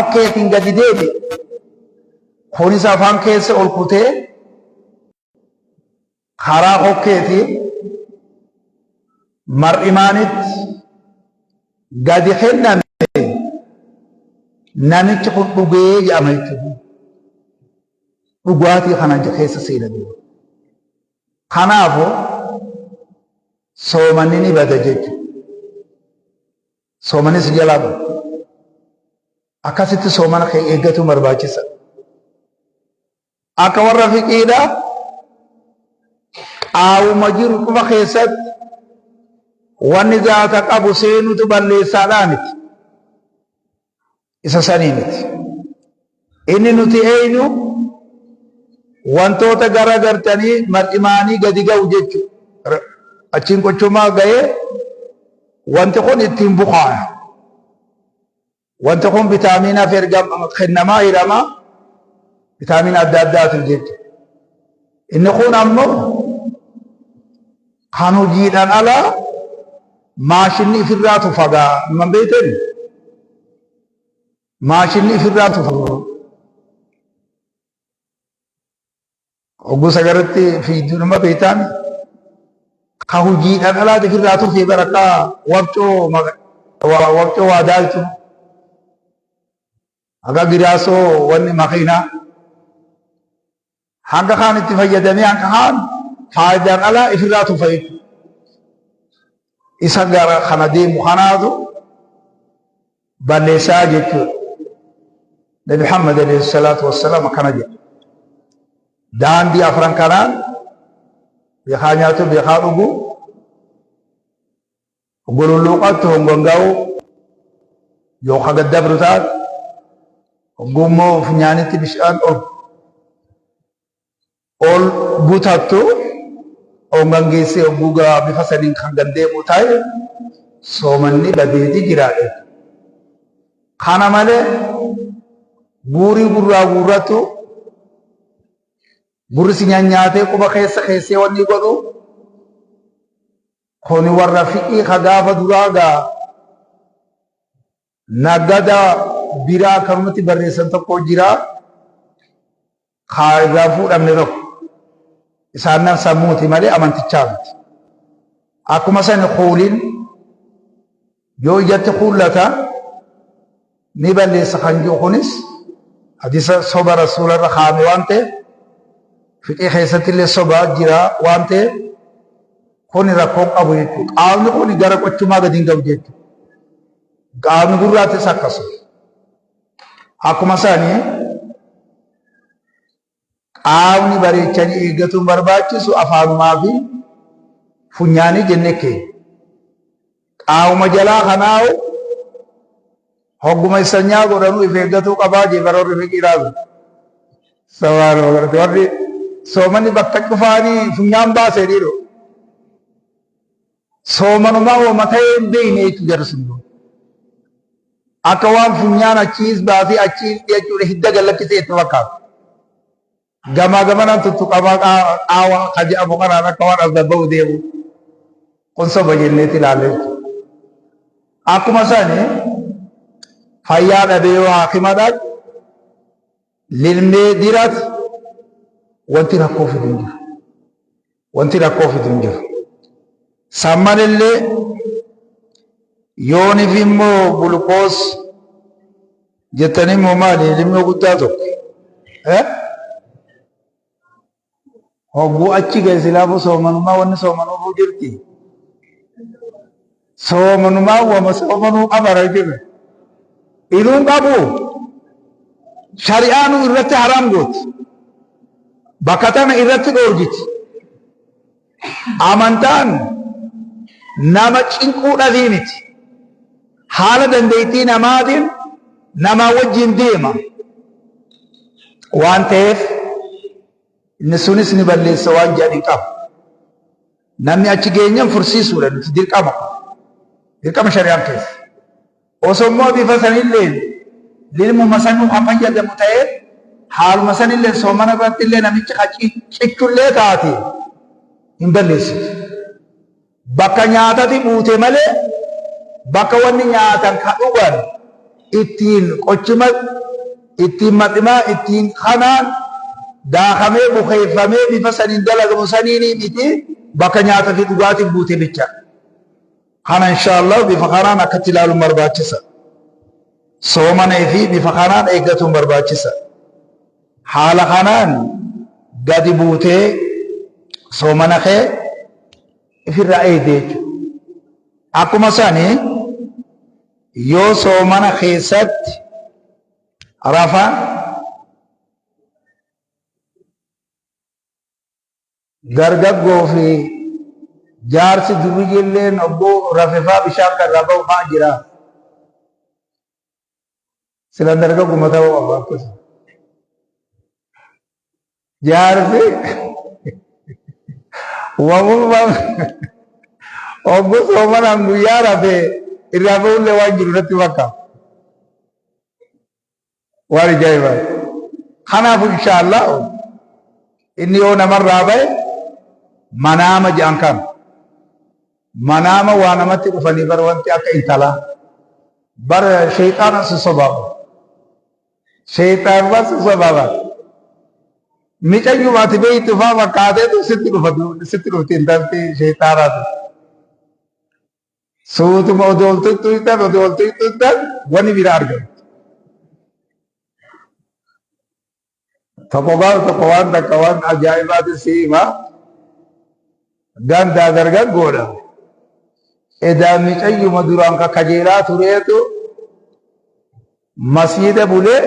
hokkeetiin gadi deebi'e kunis afaan keessa ol kutee karaa hokkeetiin mar'imaanitti gadi kenname namichi kun dhugee jedhama jechuudha. Dhugaatii kana keessa seena jiru. Kanaafuu soomanni ni bada jechuudha. Soomanni si jalaa bada. Akkasitti soomana kee eeggatuun barbaachisa. Akka warra fiqiidha qaawuma jiru cufa keessatti wanni zaata qabu seenutu balleessaadhaa miti. Isa sanii miti. Inni nuti eeynu wantoota gara gartanii mar'imaanii gadi ga'u jechuudha. Achiin qochumaa ga'ee wanti kun ittiin bukaaya. Wanti kun vitaamiinaaf erga kennamaa hiramaa vitaamiina adda addaatiif jechuudha. Inni kun ammoo kan hojiidhaan alaa maashinni ifirraa tufa gaa numan beektan maashinni ifirraa tufa. Hogguu sagaratti fiigduu nama beektaan ka hojiidhaan alaati ifirraa tufee bara akka wabcoo wabcoo waa daalchu akka giraasoo wanni makiinaa hanga kaan itti fayyadamee hanga kaan faayidaan alaa ifirraa tufa jechuudha. Isa gara kana deemu kanaatu balleessaa jechuudha. Nabi Muhammad alayhi salaatu wassalaam akkana jedha. Daandii afran kanaan beekaa nyaatu beekaa dhugu gululluuqattu hongongaa'u yoo ka gaddabru taate hogguu funyaanitti bishaan ol ol butattu hongangeessee hogguu gaa bifa saniin kan gaddeemu ta'e soomanni badeeti jiraadhe. Kana malee guurii gurraa guurrattu gurri si nyaanyaatee quba keessa keessee wanni godhu kuni warra fiqii ka gaafa duraa gaa nagada biraa akkanumatti barreessan tokko jira kaa irraa fuudhamne tokko isaannan sammuuti malee amantichaa miti. Akkuma sani kuuliin yoo ijatti kuullata ni balleessa kan jiru kunis hadiisa soba rasuula irra kaa'ame waan ta'eef fiqii keessatti illee soba jira waan ta'eef kuni rakkoo qabu jechuudha. Qaamni kun gara qochumaa gadi hin ga'u jechuudha. Qaamni gurraattis akkasuma. Akkuma sani qaamni bareechanii eeggatuun barbaachisu afaanumaa fi funyaanii jennee keenya. Qaamuma jalaa kanaa'u hogguma isanyaa godhanuu if eeggatuu qabaa jee baroorri fiqiidhaa sun. Sabaanuma godhate warri soomanni bakka cufaanii funyaan baasee dhiiroo. Soomanumaa wama ta'ee hin beekne jechuu jarri sun. Akka waan funyaan achiis baasee achiis jechuudha hidda gallakkisee itti fakkaata. Gamaa gamanaan tuttuqamaa qaawaa kan jedhamu kanaan akka waan as babba'u deemu. Kun soba jenneeti ilaalle jechuudha. Akkuma sani fayyaa dhabee yoo haakima dhaqe lilmee dirat wanti rakkoo fidu hin jiru. Wanti rakkoo fidu hin jiru. Sammanillee yoonif immoo gulukoos jettanii immoo maali ilmee guddaa tokko. Eh? Hogguu achi ga'e silaafuu soomanumaa wanni soomanuufuu jirti. Soomanumaa wama soomanuu qabara jirre. Iluun qabu shari'aanu irratti haraam gooti. Bakka tana irratti dhoorgiti. Amantaan nama cinquudhafii miti. Haala dandeettii namaatiin namaa wajjin deema. Waan ta'eef inni sunis ni balleessa waan jedhan hin qabu. Namni achi geenyan fursiisuudha nuti dirqama. Dirqama shari'aan keessa. Osoo immoo bifa sanillee lilmuma sanuu kan fayyadamu ta'ee haaluma sanillee soomana irratti illee namichi kan cichullee taate hin balleessitu. Bakka nyaatati buute malee bakka wanni nyaatan kan dhugan ittiin qochima, ittiin maximaa, ittiin kanaan daakamee bukeeffamee bifa saniin dalagamu saniinii miti bakka nyaata fi dhugaatiin guute bicha. Kana inshaallah bifa kanaan akkatti ilaaluun barbaachisa. Soomana fi bifa kanaan eeggatuun barbaachisa. Haala kanaan gadi buutee soomana kee ifirraa eegde jechuudha. Akkuma sani yoo soomana keessatti rafa dargaggoo fi jaarsi durriyyilleen obboo rafefaa bishaan kan irraa ba'u fa'aa jira. Sila dargagguma ta'uu qaba akkasuma. Jaarsi wamummaa obbo soomanaan guyyaa rafe irraa ba'ullee waan jiru natti fakkaata. Waan ajaa'ibaa. Kanaafuu inshaallah inni yoo namarraa ba'e manaama jedhan kana. Manaama waa namatti dhufanii bar wanti akka intalaa. Bar sheexaana si sobaaba. Sheexaanuma si sobaaba. Micayyuma ati beeytu faa fakkaateetu sitti dhufa sitti dhufti intalti sheexaanaatu. Suutuma odoo ol tuttuqxan odoo ol tuttuqxan wani bira argamtu. Tokko gaaf tokko waan takka waan ajaa'ibaati si hima. Gandaa dargaggoodha. Edaa micayyuma duraan ka kajeelaa tureetu masjiida bulee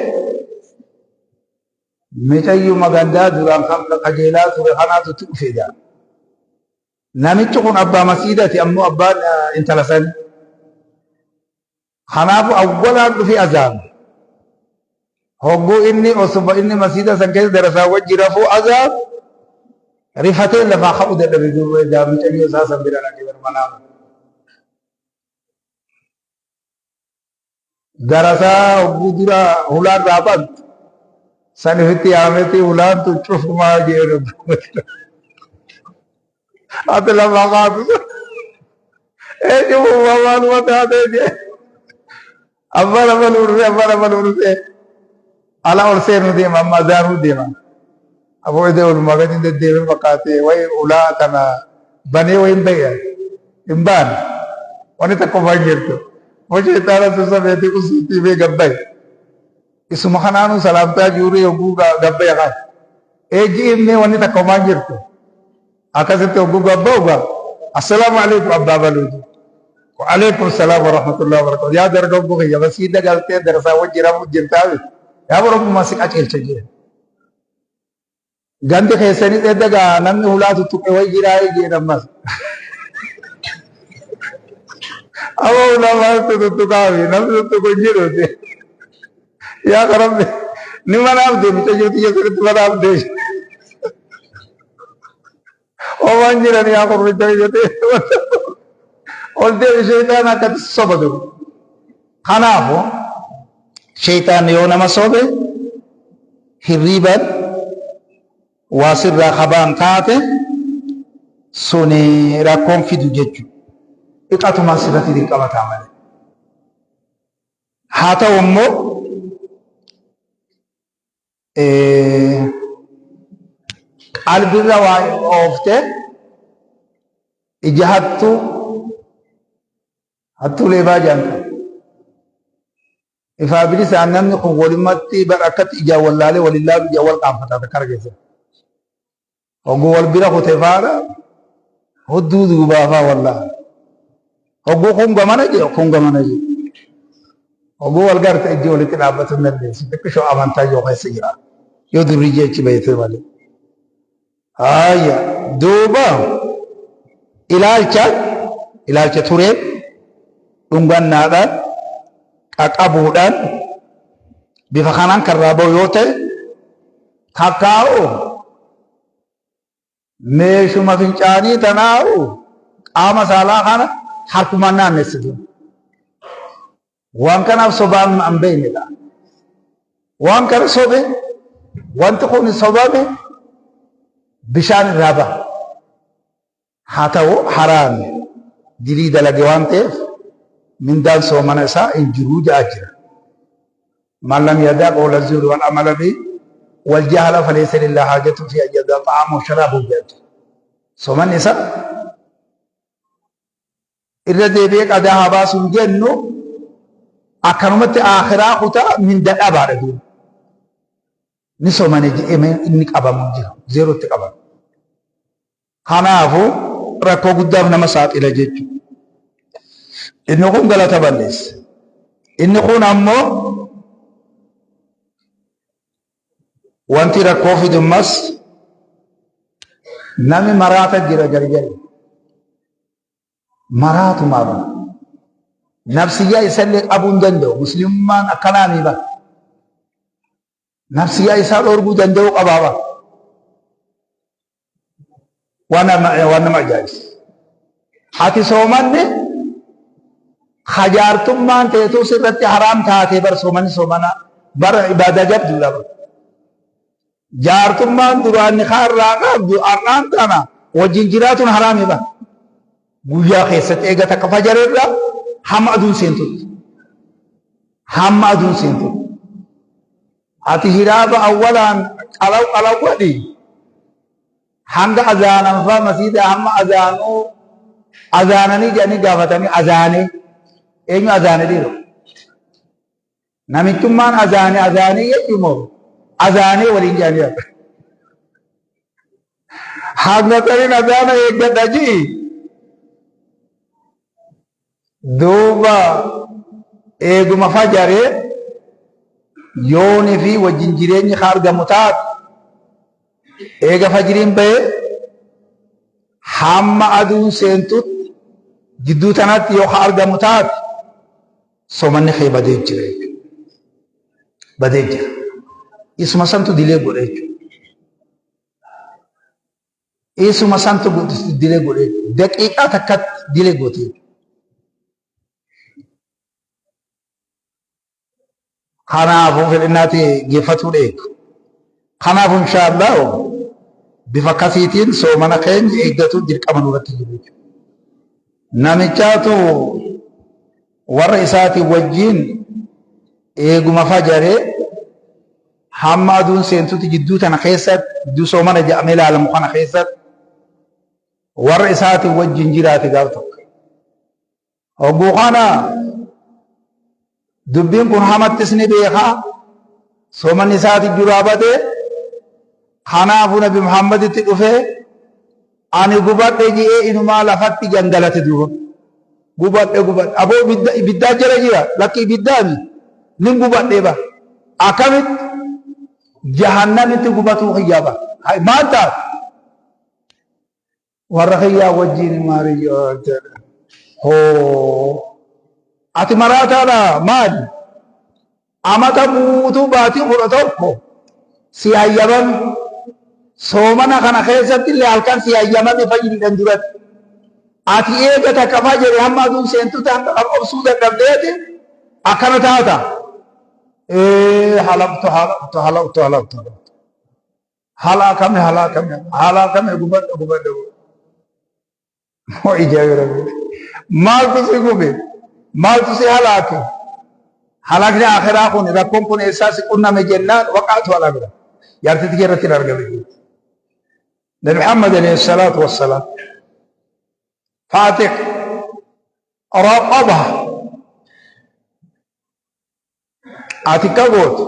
micayyuma gandaa duraan kan kajeelaa ture kanaatu itti dhufe edaa. Namichi kun abbaa masiidati ammoo abbaan intala sani. Kanaafu awwalaan dhufee azaame. Hogguu inni osuma inni masiida san keessa darasaa wajji rafuu azaam rifatee lafaa ka'uu dadhabe duuba egaa mucayyoo isaa san bira dhaqee bar manaama. Darasaa hogguu dura hulaan irraa bantu san ifitti yaameeti hulaan tun cufumaa jeen ati lafaa kaatu ee cufumaa maaluma taatee jee abbaan abaluu dhufee abbaan abaluu dhufee ala ol seenuu deema amma azaanuu deema aboo edee olumaa gadi deddeemee fakkaatee wayi ulaa tana banee wayi hin bayya hin baane wani takka ofaa hin jirtu moo sheexaana sossobeeti usiitii bee gabbaye isuma kanaanuu salaamtaa juurii hogguu gabbaya kaan eejji himnee wanni takka homaa hin jirtu akkasitti hogguu gabba'u gaa assalaamu alaikum abbaa baluuti waalaikum salaam warahmatullahi wabarakatuh yaa dargaggoo kiyya masiida galtee darasaa wajji rafuu jirtaa yaa rabbumaa si qaceelcha jee Gandi keessanis edda gaa namni hulaa tuttuqe wayi jiraa jeen ammas. Amma hulaa maaltu tuttuqaafi namni tuttuqu hin jiruuti. Yaa Rabbi ni manaaf deemi mucayyoo tiyya sirriitti manaaf deemi. Homaan jiran yaa qurricha biyyatee ol deemi sheexaan akkatti soba duru. Kanaafu sheexaan yoo nama sobe hirriiban waa sirraa kabaan taate suni rakkoon fidu jechuudha. Dhiqatumaan sirratti dirqama ta'a malee. Haa ta'u immoo qalbirra waa oofte ija hattuu hattuu leebaa jedhan kan ifaa bilisaan namni kun walumatti bar akkatti ijaan wallaalee walin laalu ijaan wal qaanfata takka argeessa Hogguu wal bira kute faana hudduu duubaa faa wallaala. Hogguu kun gamana jee kun gamana jee. Hogguu wal garte ijji walitti dhaabbatu hin dandeessu. Xiqqishoo amantaa yoo keessa jira. Yoo durri jechi beekte malee. Haaya duuba ilaalcha ilaalcha turee dhungannaadhaan qaqabuudhaan bifa kanaan kan raaba'u yoo ta'e Takkaa'u meeshuma fincaanii tanaa'u qaama saalaa kana harkumaan naannessitu. Waan kanaaf sobaan hin beeknedha. Waan kana sobe wanti kun sobame bishaan irraa baha. Haa ta'u haraami dilii dalage waan ta'eef mindaan soomana isaa hin jiruu ja'a jira. Man lam yadaa qawla zuuri wal amala bi wal jahla falaysa lillahi haajatun fi an yadaa ta'amahu sharaabahu jedhamte. Soomanni isaa irra deebi'ee qadaa haa baasu hin jennu, akkanumatti aakhiraa kutaa minda dhabaadha duuba. Ni soomane jedhamee inni qabamu hin jiru. Zeerootti qabama. Kanaafu rakkoo guddaaf nama saaxila jechuudha. Inni kun galata balleessa. Inni kun ammoo wanti rakkoo fidu ammas nami maraata jira gargari. Maraatumaa bara. Nafsiyyaa isallee qabuu hin danda'u. Muslimummaan akkanaamii bara. Nafsiyyaa isaa dhoorguu danda'uu qabaa bara. Waan nama ajaa'ibsa. Ati soomanni hajaartummaan teetuu sirratti haraam taatee bar soomanni soomana bara ibaadaa jabduudha bara. Jaartummaan duraan nikaa irraa qabdu har'aan tana wajjin jiraatuun haraami bara. Guyyaa keessatti eega takka fajarirra hamma aduun seentutti. Hamma aduun seentutti. Ati hiraaba awwalaan qalaw qalaw godhi. Hanga azaanan faa masiida hamma azaanuu azaananii jedhanii gaafatanii azaanee eenyu azaane dhiiroo? Namichummaan azaane azaanee jechuun moo azaanee waliin jedhanii hafa. Hanga tarin azaana eeggadha ji'i. Duuba eeguma fajaree yoonii fi wajjin jireenyi ka argamu taate eega fajriin bahee hamma aduun seentutti jidduu tanatti yoo ka argamu taate soomanni kee badee jira jechuudha. Badee jira. Isuma santu dilee godhe jechuudha. Isuma santu dilee godhe jechuudha. Daqiiqaa takkatti dilee goote jechuudha. Kanaafuu fedhinnaa ta'e geeffatuu dheeku. Kanaafuu inshaallah bifa akkasiitiin soomana keenya eeggatuun dirqama nurratti jiru jechuudha. Namichaatu warra isaatiin wajjiin eeguma fajaree hamma aduun seentutti jidduu tana keessatti jidduu soomana jedhamee ilaalamu kana keessatti warra isaatiin wajjin jiraate gaaf tokko. Hogguu kana dubbiin kun hamattis ni beeka, soomanni isaati duraa bade, kanaafuu Nabi Muhammaditti dhufee ani gubadhe ji'ee inumaa lafatti gangalate duuba. Gubadhe gubadhe aboo ibidda ibiddaa jala jira lakki ibiddaami nin gubadhe ba akkamitti jahannamitti gubatuu kiyyaa ba maal taate Warra kiyyaa wajjiin maariyyoo jedhe. Hoo ati maraataadha maali? Amata guutuu baatii 11 si hayyamame. Soomana kana keessatti illee halkan si hayyamame fajriidhaan duratti. Ati eega takka fajri hamma aduun seentutti hanga kan obsuu dadhabdeeti akkana taata. Ee halaktu halaktu halaktu halaktu halaktu. Halaakame halaakame halaakame gubadhe gubadhe. Moo ijaabe rabbi. Maaltu si gube? Maaltu si halaake? Halakni akhiraa kun rakkoon kun eessaa si qunname jennaan waqaatu halaakna. Jaartitti kee irratti hin argame. Nabi Muhammad alayhi salaatu wassalaam. Faaxiq raqaba ati ka gootu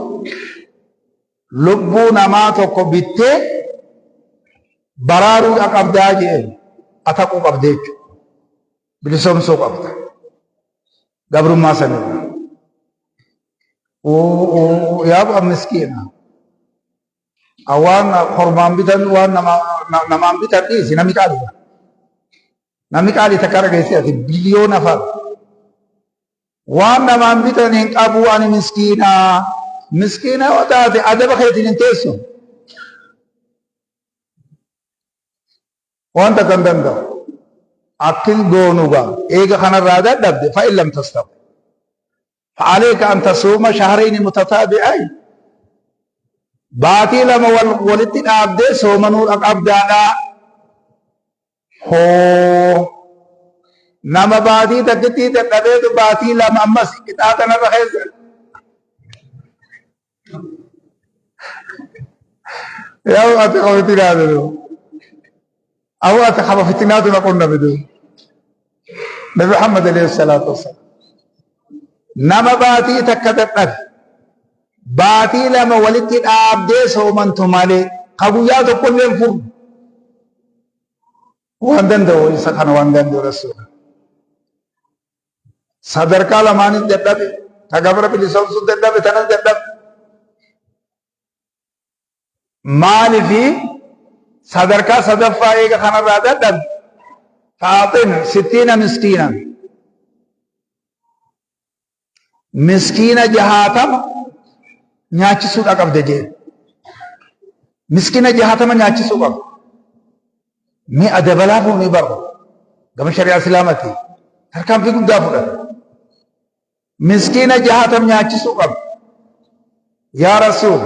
lubbuu namaa tokko bittee baraaruudha qabdaa jeen ataquu qabda jechuudha. Bilisoomsuu qabda. Gabrummaa sanirra. Yaa miskiina. Waan kormaan bitan waan namaan bitan dhiisi namni qaaliidha. Namni qaalii takka dhageessee ati biliyoona fa'a. Waan namaan bitan hin qabu ani miskiina. Miskiina yoo taate adaba keetiin hin teessu. Waan takka hin danda'u. Akkin goonu gaa eega kanarraa dadhabde fa'in lam tastati. Fa'aleeka an tasuuma shahrayni mutataabi'ayn. Baatii lama walitti dhaabdee soomanuudha qabdaadha. Hoo nama baatii takkittii dadhabeetu baatii lama ammas qixaaxa narra keessa. Yaa ati qaba fitinaatu du. Abu ati qaba fitinaatu na qunname du. Nabi Muhammad alayhi salaatu wassalaam. Nama baatii takka dadhabe baatii lama walitti dhaabdee soomantu malee ka guyyaa tokkollee hin furre. Waan danda'u isa kana waan danda'u rasuula. Sadarkaa lamaanis dadhabe, ta gabra bilisoomsuu dadhabe, tanas dadhabe. Maalifi sadarkaa sadaffaa eega kanarraa dadhabe faaxim sittiina miskiinan miskiina jahaatama nyaachisuudha qabda jee miskiina jahaatama nyaachisuu qabda mi'a dabalaa fuunii barra gama shari'aa islaamati tarkaanfii guddaa fudhata Miskiina jahaatam nyaachisuu qabda. Yaa Rasuul,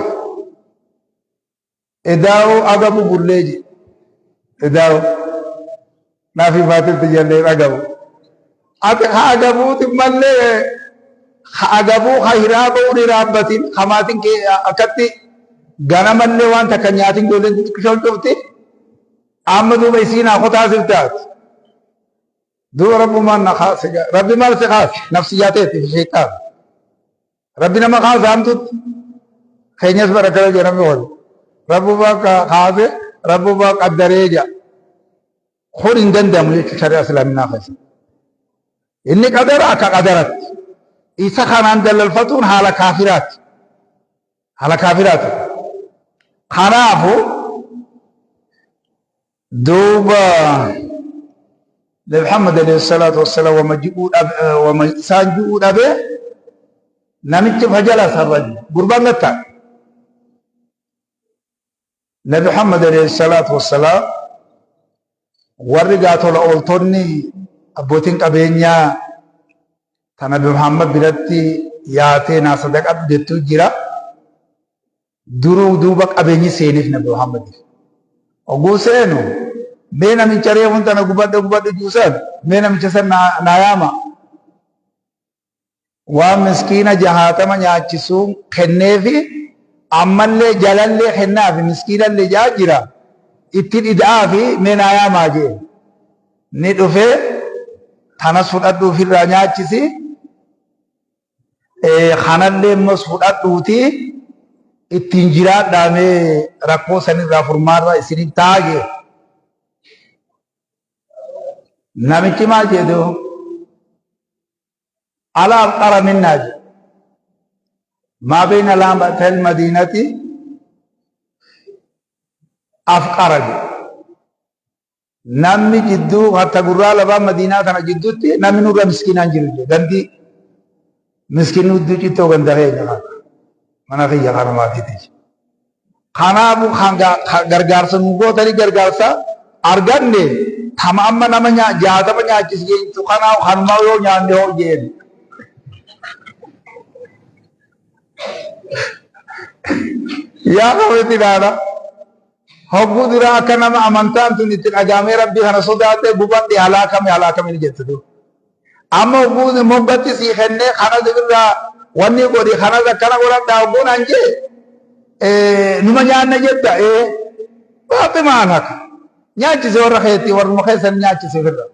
edaa'oo agabu bullee jedhe. Edaa'oo naafi baatitti jallee agabu. Ati ha agabuuti mallee ha agabuu ha hiraa ba'uun hiraabbatin ha maatiin kee akkatti ganamallee waan takka nyaatin ijoolleen xixiqqishoon cufti amma duuba isiin haa kotaa siif taati. Duuba rabbumaan na kaase rabbi maal si kaase nafsiyyaa teeti fi sheexaan. Rabbi nama kaase hamtutti keenyas bara kana jedha namni wal. Rabbumaa kaase rabbumaa qaddaree jedha. Kun hin danda'amu jechuun shari'aa islaaminaa keessa. Inni qadara akka qadaratti. Isa kanaan dalalfatuun haala kaafiraati. Haala kaafiraati. Kanaafu Duuba Nabi Muhammad alayhi salaatu wassalaam wama ji'uu dhabe wama isaan ji'uu dhabe namichi fajala sarraju gurbaan gattaa. Nabi Muhammad alayhi salaatu wassalaam warri gaa tola ooltonni abbootiin qabeenyaa ta Nabi Muhammad biratti yaatee naa sadaqadhu jettuu jira. Duruu duuba qabeenyi seeneef Nabi Muhammadiif. Oguu seenu mee namicha reefuun tana gubadhe gubadhe juusan mee namicha san naa yaama. Waan miskiina jahaatama nyaachisuun kenneefi ammallee jalallee kennaafi miskiinallee jaa jira ittiin ida'aafi mee naa yaamaa jee. Ni dhufee tanas fudhadhu ofirraa nyaachisi. Kanallee immoo fudhadhuuti ittiin jiraadhaa mee rakkoo sanirraa furmaarraa isiniif ta'a jee. Namichi maal jedhu ala afqara minnaa jedhe. Maa beeyna laabatal madiinati afqara jedhe. Namni jidduu hatta gurraa lafaa madiinaa tana jidduutti namni nurra miskiinaan jiru jedhe. Gandii miskiinni hudduu cittoo ganda keenya kana mana kiyya kana maatiiti. Kanaafuu kan gargaarsa nu gootanii gargaarsa arganne tama amma nama jaatama nyaachisi jechuu kanaaf kanumaa yoo nyaanne hoo jeen. Yaa qabeetti ilaala. Hogguu duraa akka nama amantaan tun itti dhagaamee rabbii kana sodaatee gubadhe halaakame halaakame ni jette dur. Amma hogguu moggatti sii kennee kanas irraa wanni godhi kanas akkana godhadhaa hogguun an jee numa nyaanna jetta ee baaqi maal haka nyaachise warra keetii warruma keessan nyaachise ofirra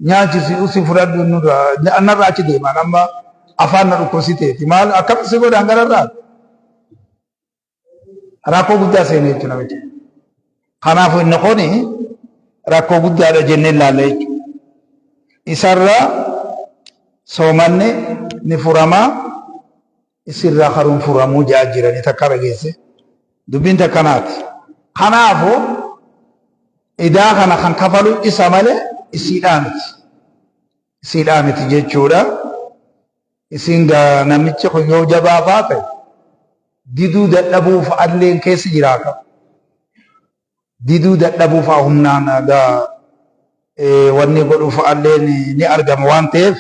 nyaachisi usi fudhadhu nurraa narraa achi deemaan amma afaan na dhukkubsiteeti maal akkam si godhan gararraa Rakkoo guddaa seene jechuudha namichi. Kanaafuu inni kun rakkoo guddaadha jennee ilaalla jechuudha. Isarra soomanni ni furama isirraa karuun furamuu ja'a jiranii takka dhageesse. Dubbiin takkanaati. Kanaafuu idaa kana kan kafalu isa malee isiidhaa miti. Isiidhaa miti jechuudha. Isiin gaa namichi kun yoo jabaa faa ta'e diduu dadhabuu fa'alleen keessa jiraa ka. Diduu dadhabuu fa'a humnaan gaa wanni godhuu fa'alleen ni argama waan ta'eef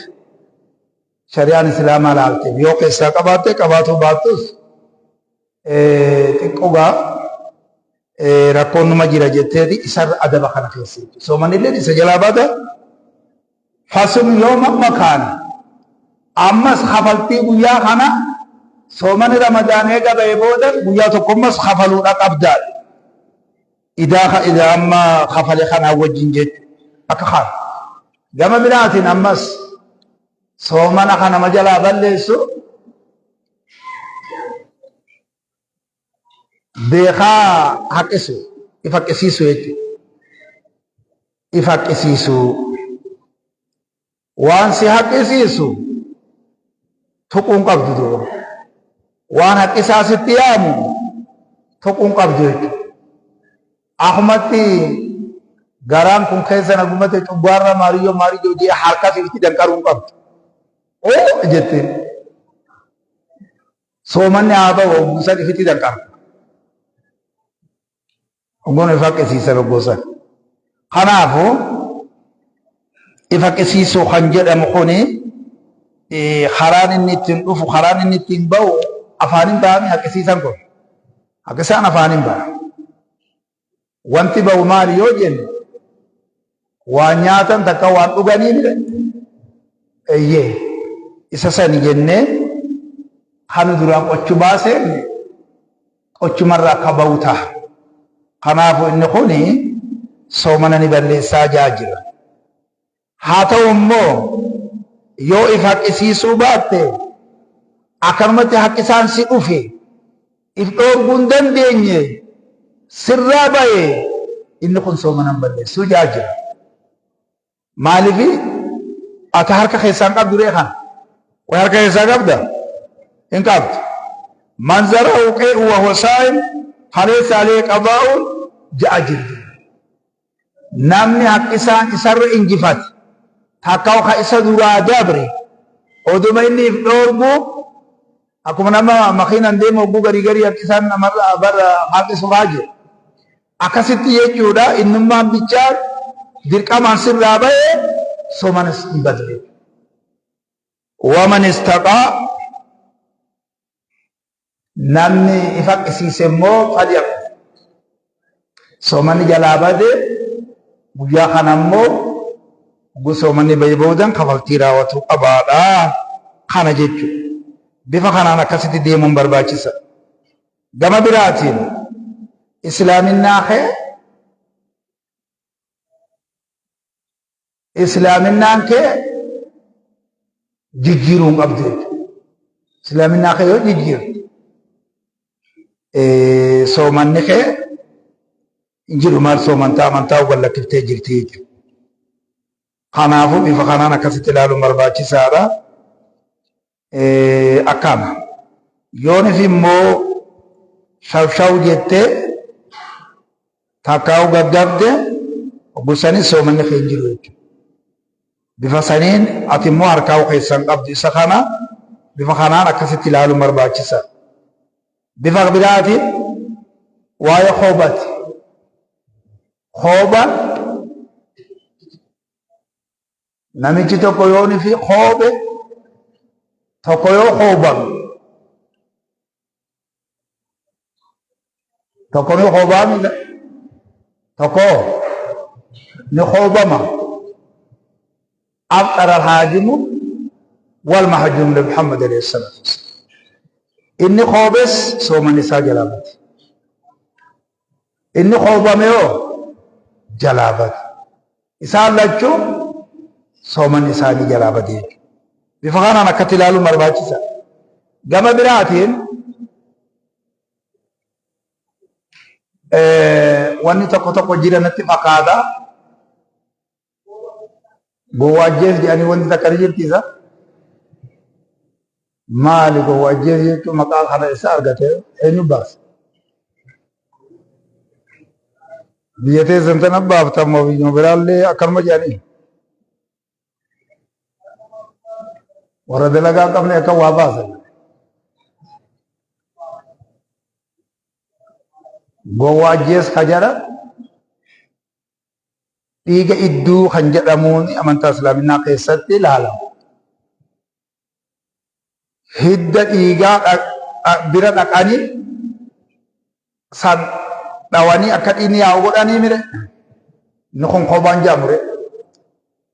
shari'aan islaamaa laalteef yoo keessaa qabaatte qabaatuu baattus xiqqoo gaa rakkoon numa jira jetteeti isarra adaba kana keessa jechuudha. Soomanillee isa jalaa bada fasum yooma makaana ammas kafaltii guyyaa kana Soomani Ramadaan eega ba'e booda guyyaa tokkommas kafaluudha qabdaadha. Idaa idaa amma kafale kanaa wajjin jechuudha. Akka kana. Gama biraatiin ammas soomana kana nama jalaa balleessu beekaa haqqisu if haqqisiisu jechuudha. If haqqisiisu. Waan si haqqisiisu tuquun qabdu duuba. Waan haqqisaa sitti yaamu tuquun qabdu jechuudha. Akumatti garaan kun keessa na gumate cuggaarra maariyyoo maariyyoo jee harka sitti danqaruu hin qabdu. Oo jetteen. Soomanni haa ba'u ogguusan ifitti danqara. Ogguun if haqqisiisan ogguusan. Kanaafuu if haqqisiisuu kan jedhamu kuni karaan inni ittiin dhufu karaan inni ittiin ba'u afaaniin ba'ame haqqisiisan kun. Haqqisaan afaaniin ba'a. Wanti ba'u maali yoo jenne waan nyaatan takka waan dhuganii mire eeyyee isa sani jennee kan duraan qochumaa seenne qochumarraa akka ba'u ta'a. Kanaafuu inni kuni soomana ni balleessaa jaa jira. Haa ta'u immoo yoo if haqqisiisuu baatte akkanumatti haqqisaan si dhufe if dhoorguu hin dandeenye sirraa baye inni kun soomana hin balleessuu jaa jira. Maaliif ati harka keessaa hin qabdu ree kana? Way harka keessaa qabda? Hin qabdu. Man zara'u qe'u wa huwa saa'im falaysa alayhi qadaa'un ja'a jirti. Namni haqqisaan isarra injifate takka ka isa duraa dabre oduma inni if dhoorgu akkuma nama makiinan deemu hogguu garii garii haqqisaan namarra barra haqqisu faa jiru. Akkasitti jechuudha innummaan bichaan dirqamaan sirraa bahe soomanas hin badu jechuudha. Waman istaqaa Namni if haqqisiise immoo falyaqum. Soomanni jalaa bade guyyaa kana immoo hogguu soomanni bahe boodan kafaltii raawwatuu qabaadha. Kana jechuudha. Bifa kanaan akkasitti deemuun barbaachisa. Gama biraatiin islaaminaa kee Islaaminaan kee jijjiiruu hin qabdu jechuudha. Islaaminaa kee yoo jijjiirte soomanni kee hin jiru maal soomantaa amantaa wal lakkiftee jirti jechuudha. Kanaafuu bifa kanaan akkasitti ilaaluun barbaachisaadha. Akkana. Yoonif immoo shawshaw jettee takkaa'u gaggabde gosanii soomanni kee hin jiru jechuudha. Bifa saniin ati immoo harkaa'u keessan qabdu isa kana bifa kanaan akkasitti ilaaluun barbaachisa. Bifa biraatiin waa'ee koobati. Kooba Namichi tokko yoon fi koobe tokko yoo koobame tokko ni koobaami tokko ni koobama afxara alhaajimu wal mahjuum li Muhammad alayhi salaatu wassalaam. Inni koobes sooman isaa jalaa bate. Inni koobame hoo jalaa bate. Isaan lachuu soomanni isaanii jalaa bade jechuudha. Bifa kanaan akkatti ilaaluun barbaachisa. Gama biraatiin wanni tokko tokko jira natti fakkaata. Gowwaa ajjees jedhanii wanti takka ni jirti isa. Maali gowwaa ajjees jechuun maqaa kana isa argate eenyu baase? Biyya teessan tana baaftan moo biyyuma biraallee akkanuma jedhanii? Warra dalagaa hin qabne akka waa baasan. Gowwaa ajjees ka jedhan dhiiga idduu kan jedhamuun amantaa islaaminaa keessatti ilaalama. Hidda dhiigaa bira dhaqanii san dhawanii akka dhiigni yaa'u godhanii mire. Inni kun koobaan jedhamu re.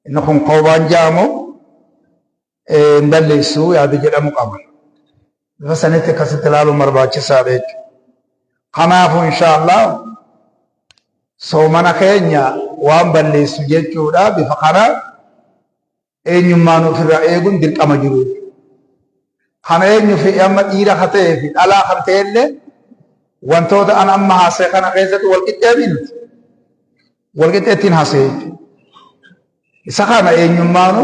Inni kun koobaan jedhamu hin balleessu yaada jedhamu qaba. Bifa sanitti akkasitti ilaaluun barbaachisaadha jechuudha. Kanaafuu inshaallah soomana keenya waan balleessu jechuudha bifa kana eenyummaan ofirraa eeguun dirqama jiru. Kana eenyu fi amma dhiira ka ta'ee fi dhalaa kan ta'e illee wantoota an amma haasa'e kana keessatti wal qixxee miti. Wal qixxeettiin haasa'e jechuudha. Isa kana eenyummaanu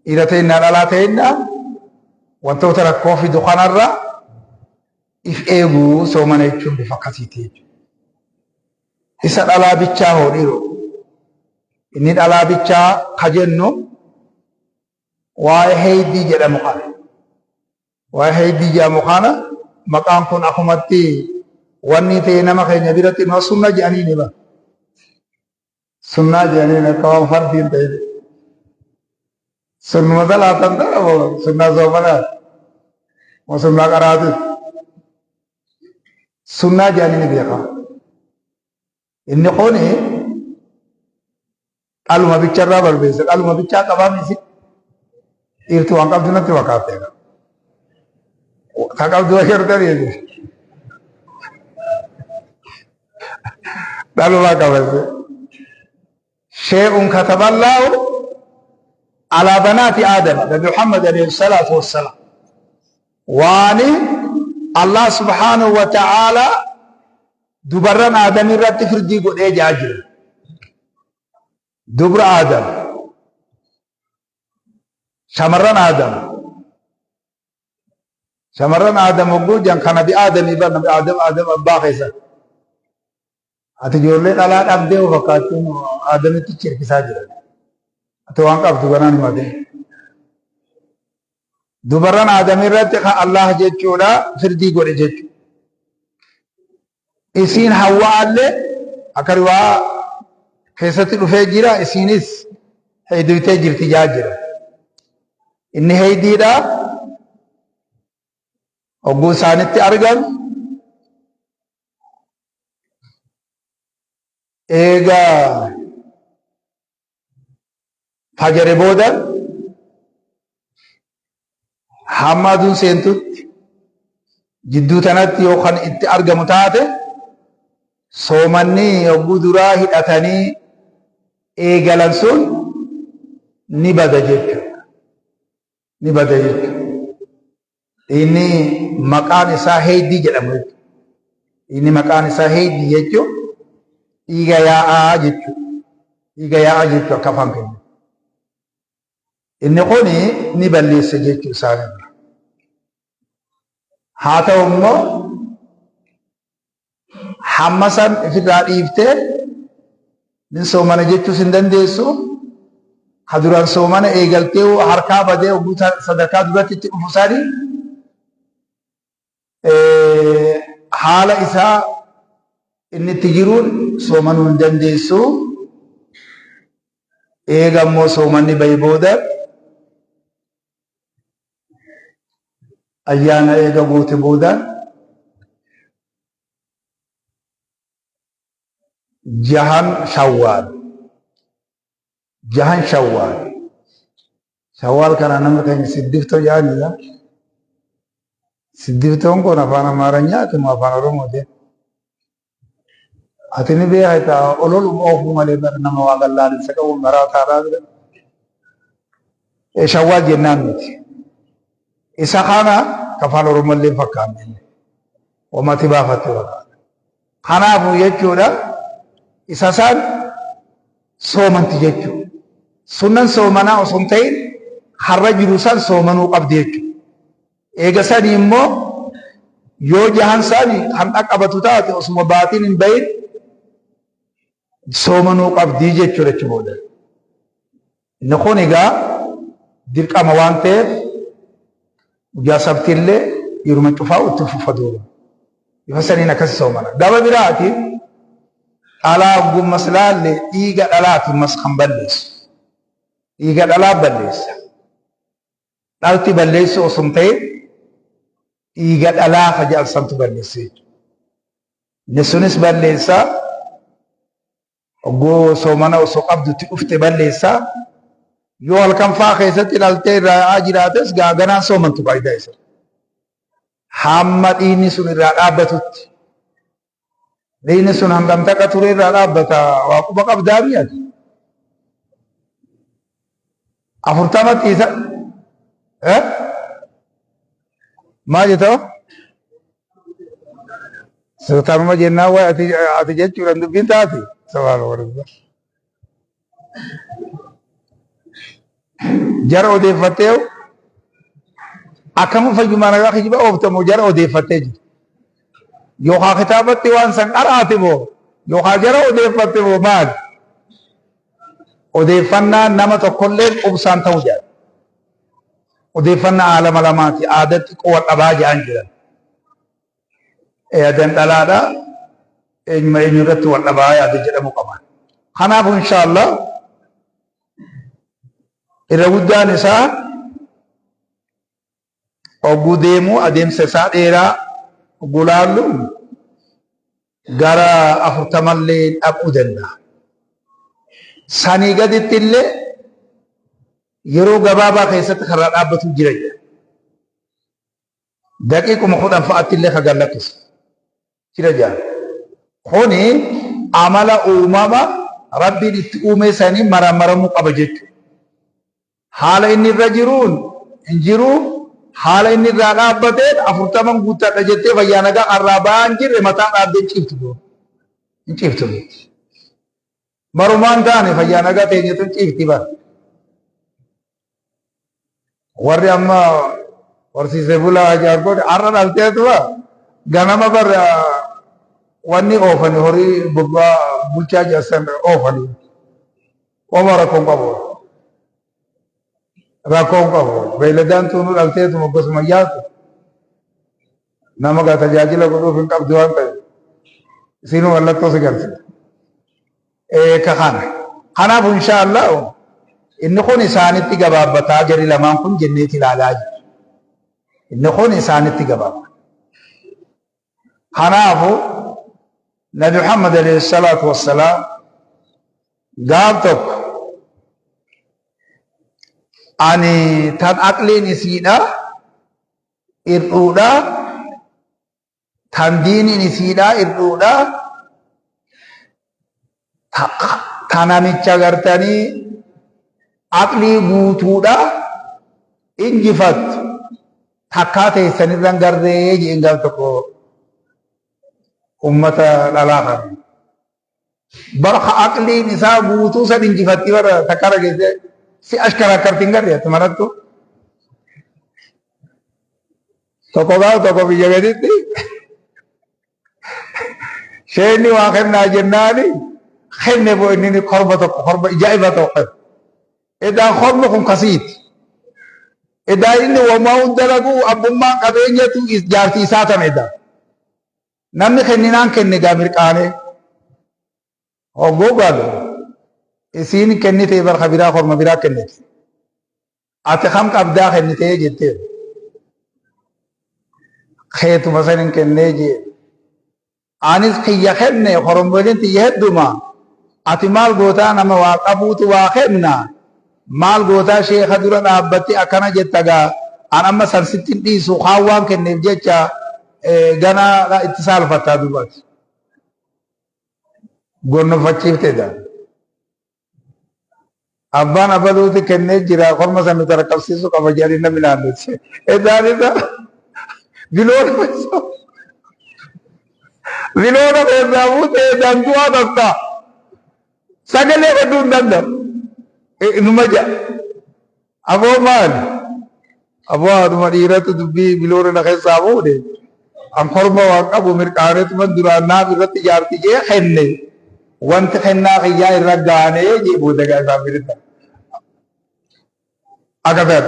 dhiira ta'inna dhalaa ta'inna wantoota rakkoo fidu kanarra if eeguu soomana jechuun bifa akkasiiti jechuudha. Isa dhalaa bichaa hoo dhiiroo? Inni dhalaa bichaa ka jennu waa'ee heeydii jedhamu kana. Waa'ee heeydii jedhamu kana maqaan kun akkumatti wanni ta'e nama keenya biratti numa sunna jedhanii ni bara. Sunnaa jedhanii akka waan fardii hin ta'in. Sunnuma salaatan ta'e moo sunnaa soomanaati? Moo sunnaa qaraatiiti? Sunnaa jedhanii ni beekama. Inni kuni dhaluma bicharraa balbeessa. Dhaluma bichaa qabaa miti. Dhiirti waan qabdu natti fakkaatteera. Ta qabdu agartanii dhaluma qabate. Shee'un kataballaahu alaa banaati aadama. Nabi Muhammad alayhi salaatu wassalaam. Waani Allah subhaanahu wa ta'ala dubarran Aadam irratti firdii godhee jaa jira. Dubra Aadam. Shamarran Aadam. Shamarran Aadam hogguu jan kan nabi Aadamii bar nabi Aadam Aadam abbaa keessa. Ati ijoollee dhalaa dhabdee of fakkaachuun Aadamitti cirkisaa jira. Ati waan qabdu ganaan himatee. Dubarran Aadam irratti kan Allah jechuudha firdii godhe jechuudha. Isiin Hawwaallee akka riwaa keessatti dhufee jira isiinis heyduytee jirti jaa jira. Inni heydiidha hogguu isaanitti argan eega fajare booda hamma aduun seentutti jidduu tanatti yoo kan itti argamu taate soomanni yogguu duraa hidhatanii eegalan sun ni bada jechuudha. Ni bada jechuudha. Inni maqaan isaa heeydii jedhamu jechuudha. Inni maqaan isaa heeydii jechuun dhiiga yaa'aa jechuudha. Dhiiga yaa'aa jechuudha akka afaan keenya. Inni kun ni balleessa jechuu isaanirra. Haa ta'u immoo hamma san ifirraa dhiiftee nin soomana jechuus hin dandeessu. Ka duraan soomana eegaltee harkaa badee oguu sadarkaa duratti itti dhufu sani haala isaa inni itti jiruun soomanuu hin dandeessu. Eega immoo soomanni bahe booda ayyaana eega goote booda jahan shawwaal jahan shawwaal shawwaal kana namni keenya siddiftoo jedhanidha. Siddiftoon kun afaan Amaaranyaati moo afaan Oromooti? Ati ni beekta ololuma oofuu malee bara nama waa gallaalinsa qabu maraataadhaa bira. Shawwaal jennaan nuti. Isa kana afaan Oromoo illee hin fakkaanne. Wamati baafatte fakkaata. Kanaafuu jechuudha isa isaan soomanti jechuudha. Sunnan soomanaa osoo hin ta'in har'a jiru san soomanuu qabdi jechuudha. Eega sanii immoo yoo jahan sani kan dhaqqabatu taate osuma baatiin hin bahin soomanuu qabdii jechuudha achi booda. Inni kun egaa dirqama waan ta'eef guyyaa sabtiillee yeruma cufaa itti fufa duuba. Bifa saniin akkasi soomana. Gama biraatiin dhalaa gummas laalle dhiiga dhalaatiin mas kan balleessu. Dhiiga dhalaa balleessa. Dhalti balleessuu osoo hin ta'in dhiiga dhalaa ka jedhan santu balleessa jechuudha. Inni sunis balleessa ogguu soomana osoo qabdutti dhufte balleessa. Yoo halkan faa keessatti dhaltee irraa yaa'aa jiraates gaaganaan soomantu faayidaa isa. Hamma dhiigni sun irraa dhaabbatutti. Dhiigni sun hangam takka ture irraa dhaabbata waa quba qabdaa mi'ati. Afurtamatti isa eh? Maal jetoo? Sultaanuma jennaan waa ati ati jechuudhaan dubbiin taati. Subhaanallah. Jara odeeffattee akkama fayyumaa nagaa kijiba ooftamu jara odeeffattee jirti. Yookaan kitaabatti waan san qaraate moo yookaan jara odeeffatte moo maali? Odeeffannaan nama tokkollee qubsaan ta'u jedha. Odeeffannaa aalama lamaati aadatti quwa dhabaa jedhan jiran. Yaadaan dhalaadha eenyuma eenyu irratti wal dhabaa yaada jedhamu qaba. Kanaafuu inshaallah irra guddaan isaa ogguu deemu adeemsa isaa dheeraa ogguu laallu gara afurtamallee dhaquu danda'a. Sanii gaditti illee yeroo gabaabaa keessatti karaa dhaabbatu jira jedha. Daqiiquma kudhan fa'aatti illee kan gad lakkisu jira jedha. Kuni amala uumama Rabbiin itti uumee sanii maramaramuu qaba jechuudha. Haala inni irra jiruun hin jiru, haala inni irraa dhaabbateen afurtaman guuttadha jettee fayyaa nagaa har'aa ba'aa hin jirre mataa dhaabdee hin ciiftu dura. Hin ciiftu miti. Barumaan taane fayyaa nagaa teenyetu hin ciifti bara. Warri amma horsiisee bulaa ajaa'ib har'a dhalteetuma ganama bara wanni oofani horii bobbaa bulchaa jaarsan oofani. Oma rakkoon qabu. Rakkoon qabu. Beeyladaan tuunuu dhalteetuma gosuma yaatu. Nama gaa tajaajila godhuuf hin qabdu waan ta'eef. Isiinuu mallattoo si garsiisa. Ka kana. Kanaaf insha Allah inni kun isaanitti gabaabbataa jarri lamaan kun jenneeti ilaalaa jiru. Inni kun isaanitti gabaabbata. Kanaafu Nabi Muhammad alayhi salaatu wassalaam gaaf tokko ani tan aqliin isiidha irdhuudha tan diiniin isiidha irdhuudha ta namicha gartanii aqlii guutuudha injifattu takkaa teessanirran garree jeen gaaf tokko ummata dhalaa kana. Bara ka aqliin isaa guutuu san injifatti bara takka dhageesse si ashkaraakkarti hin garre ati marattu. Tokko gaaf tokko biyya gaditti sheenni waa kennaa jennaani kenne boo inni korma tokko korma ijaa'iba tokko kenne. Edaa kormi kun kasiiti. Edaa inni wamaa hunda dalagu abbummaan qabeenyatu jaartii isaa tan edaa. Namni kenninaan kenne gaa mirqaanee. Hogguu galu isiin kennitee barka biraa korma biraa kennite. Ati kam qabdaa kennitee jettee. Keetuma san hin kennee jee. Anis kiyya kenne koromboleen tiyya hedduma. Ati maal gootaa nama waa qabuutu waa kenna. Maal gootaa sheeka dura dhaabbatte akkana jetta gaa an amma san sitti hin dhiisu kaan waan kenneef jecha ganaa itti saalfattaa dubaati. Gonnofachiifte gaa. Abbaan abaluuti kennee jira korma san nu tarkaanfsiisuu qaba jedhanii namni naannotti. Isaan isa biloona biloona keessaa fuutee dandu'aa takka sagalee hedduu hin danda'u. Numa ja'a. Aboo maali? Aboo haadhuma dhiiratu dubbii biloona na keessaa fuudhe. An korma waan qabu mirqaaneetuman duraan naaf irratti jaarti jee kenne. Wanti kennaa kiyyaa irra gaanee jee booda gaa isaan biritta. Akka ta'e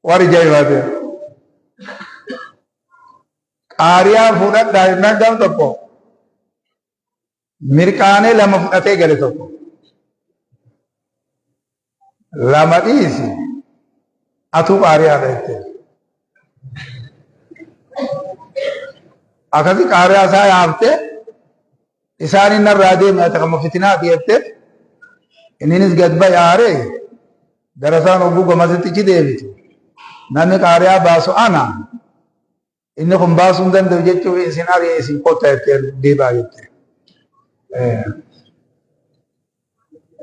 waan ajaa'ibaa ta'e. Qaariyaa fuudhadhaa jennaan gaaf tokko mirqaanee lama fudhatee gale tokko. Lama dhiisi atuu qaariyaadha jettee. Akkasi qaariyaa isaa yaaftee isaan inni irraa deeme ati kama fitinaati jettee inninis gad ba'e aaree darasaan hogguu gamasitti ichi deebitu. Namni qaariyaa baasu ana. Inni kun baasuu hin danda'u jechuuf isin ari'e isin kottaa jettee deebaa jette.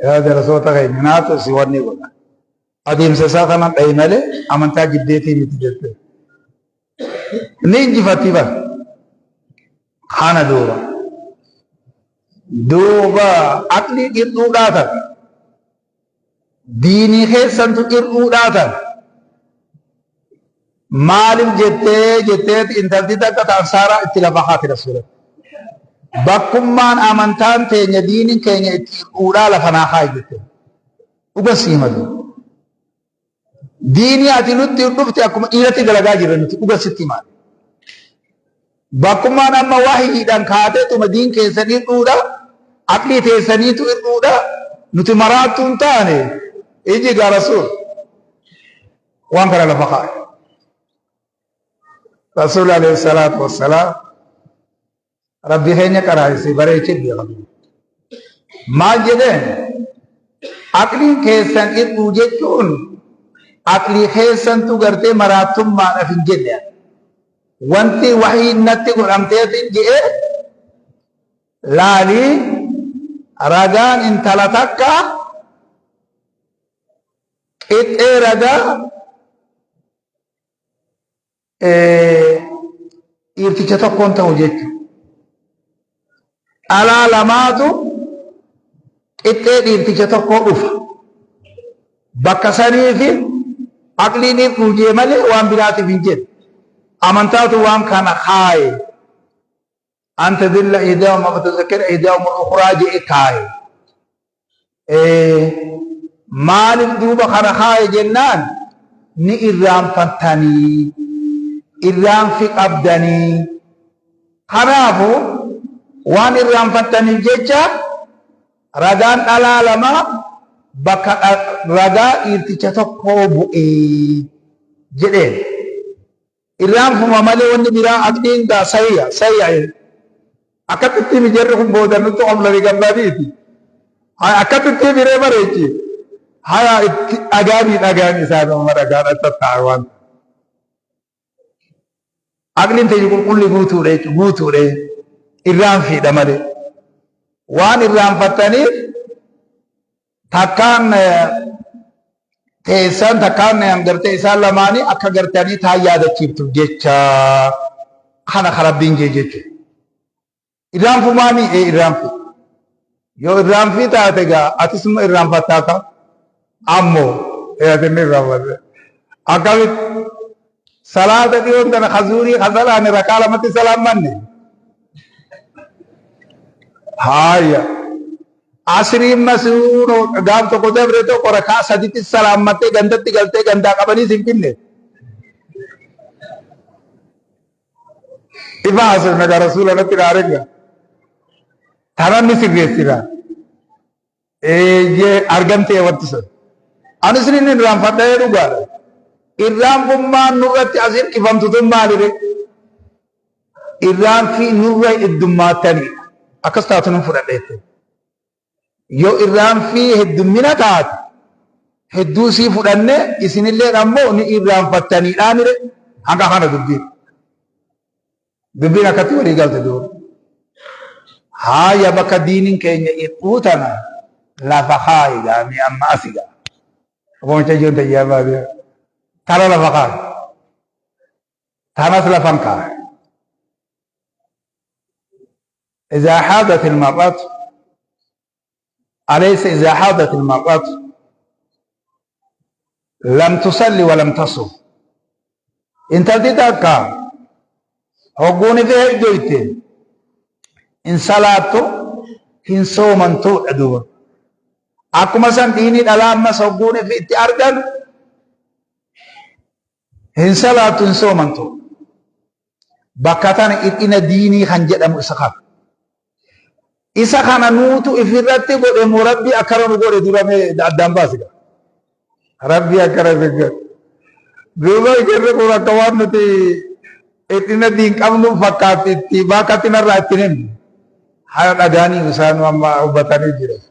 Yaa darasoota keenya naatu si wanni godha. Adeemsa isaa kana dhahi malee amantaa jibbeetii miti jette. Ni injifatti bara. Kana duuba. Duuba aqlii dhir'uudhaa tan. Diinii keessantu dhir'uudhaa tan. Maaliif jettee jetteeti intalti takka ta ansaaraa itti lafa haati rasuula. Bakkummaan amantaan teenya diiniin keenya itti hir'uudhaa lafa naa kaa'i jette. Dhuga sii madu. Diinii ati nutti dhufte akkuma dhiiratti dalagaa jirra nuti dhuga sitti himaa. Bakkummaan amma wahyiidhaan kaateetuma diin keessan hir'uudha, aqlii teessaniitu hir'uudha, nuti maraattuu hin taane iji gaa rasuul. Waan kana lafa kaa'e. Rasuul alayhi salaatu wassalaam Rabbi keenya qaraa'isee bareechee beeka. Maal jedheen? Aqliin keessan hir'uu jechuun aqlii keessantu gartee maraattummaadhaaf hin jenne. Wanti wahiin natti godhamteetiin je'e laalii ragaan intala takka qixxee ragaa dhiirticha tokkoon ta'u jechuudha. Dhalaa lamaatu qixxee dhiirticha tokkoo dhufa. Bakka saniifi aqliin hir'uu jee malee waan biraatiif hin jedhu. Amantaatu waan kana kaaye. An tadilla ihdaahuma fatuzakkira ihdaahuma al-ukhraa jedhe kaaye. Maaliif duuba kana kaaye jennaan ni irraanfattanii irraanfi qabdanii kanaafu waan irraanfattaniif jecha ragaan dhalaa lama bakka ragaa dhiirticha tokkoo bu'ee jedheen. Irraanfuma malee wanni biraa aqliin gaa sayya sayya akkatti himi jarri kun booda nutti qomlani gammadiiti. Akkatti itti hiree bareechi. Haya itti dhagaanii dhagaan isaan amma dhagaan achi taa'e waan. Aqliin teenya qulqulli guutuudha jechuudha guutuudha irraanfiidha malee. Waan irraanfattaniif Takkaan teessan takkaan gartee isaan lamaanii akka gartanii taan yaadachiiftuuf jecha kana ka Rabbiin jee jechuudha. Irraanfumaanii ee irraanfi. Yoo irraanfii taate gaa atis immoo irraanfattaa ka ammoo ee ati inni irraanfatte. Akkamitti salaata dhiyoon tana kazuurii kasalaani rakaa lamatti salaammanne. Haaya. Asriin masuunoo gaaf tokko dabre tokko rakaa saditti salaammattee gandatti galtee gandaa qabanii sin finne. Ifa haasofna gaa rasuula natti dhaarenga. Tanan ni sirreessina. Eeyyee argamtee wanti sun. Anis ni irraanfadha dhugaadha. Irraanfummaan nurratti as hirkifamtu tun maalire? Irraanfii nurra heddummaataniidha. Akkas taatu nan fudhadha jette. Yoo irraanfii heddummina taate hedduu sii fudhanne isinilleen ammoo ni irraanfattaniidhaanire hanga kana dubbiin. Dubbiin akkatti walii galte duuba. Haaya bakka diiniin keenya hir'uu tana lafa kaayi gaamii amma asi gaa. Abooncha ijoon tayyaa baatee tana lafa kaayi. Tanas lafan kaayi. إذا حاضت المرأة أليس إذا حاضت المرأة لم تصلي ولم تصم intalti takka hogguuni fi hedduyte hin salaattu hin soomantuudha duuba akkuma san dhiinii dhalaa ammas hogguuni fi itti argan hin salaattu hin soomantu Bakka tana hir'ina diinii kan jedhamu isa kana. Isa kana nuutu ifirratti godhe moo Rabbii akkana nu godhe dura mee addaan baasi gaa. Rabbii akkana nu godhe. Duuba jarri kun akka waan nuti hir'ina diin qabnu fakkaatti itti baakatti narraa itti himne. Haala dhagaanii isaan amma hubatanii jiran.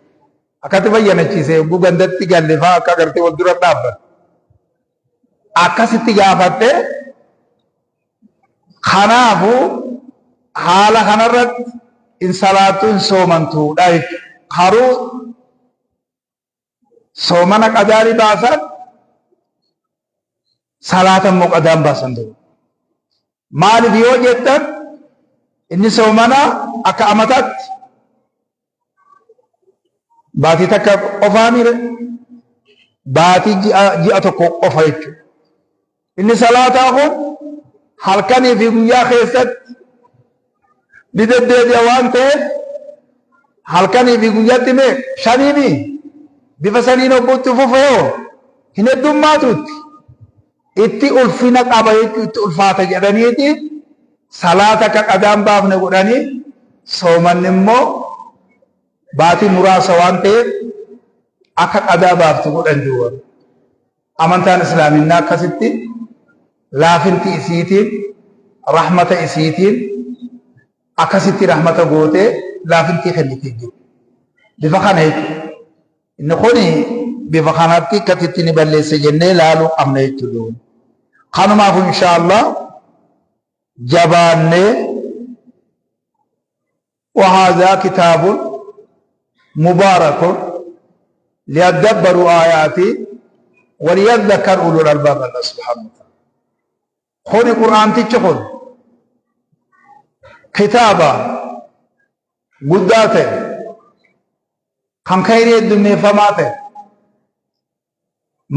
Akkatti bayyanachiise yogguu gandatti galle fa'aa akka agartee wal dura dhaabbatu. Akkasitti gaafattee Kanaafuu haala kanarratti hin salaattu hin soomantuudha jechuudha. Karuu soomana qadaa ni baasan, salaata immoo qadaan baasan ta'u. Maaliif yoo jettan inni soomana akka amataatti baatii takka qofaa mire baatii ji'a tokko qofa jechuudha. Inni salaataa kun halkanii fi guyyaa keessatti ni deddeebi'a waan ta'eef halkanii fi guyyaatti mee shaniimi bifa saniin hogguutti fufee hin heddummaatuutti itti ulfina qaba jechuu itti ulfaata jedhaniiti salaata akka qadaan baafne godhanii soomanni immoo baatii muraasa waan ta'eef akka qadaa baaftu godhan jiru. Amantaan Islaaminnaa akkasitti laafinti isiitiin rahmata isiitiin akkasitti rahmata gootee laafintii kennitee jiru. Bifa kana jechuudha. Inni kun bifa kanatti akkasitti ni balleessa jennee laaluu qabna jechuudha. Kanumaaf inshaallah jabaannee وهذا كتاب مبارك ليدبروا آياته وليذكر أولو الألباب. الله سبحانه وتعالى خوني قرآن تيجي كتابا guddaa ta'e kan khayrii heddummeeffamaa ta'e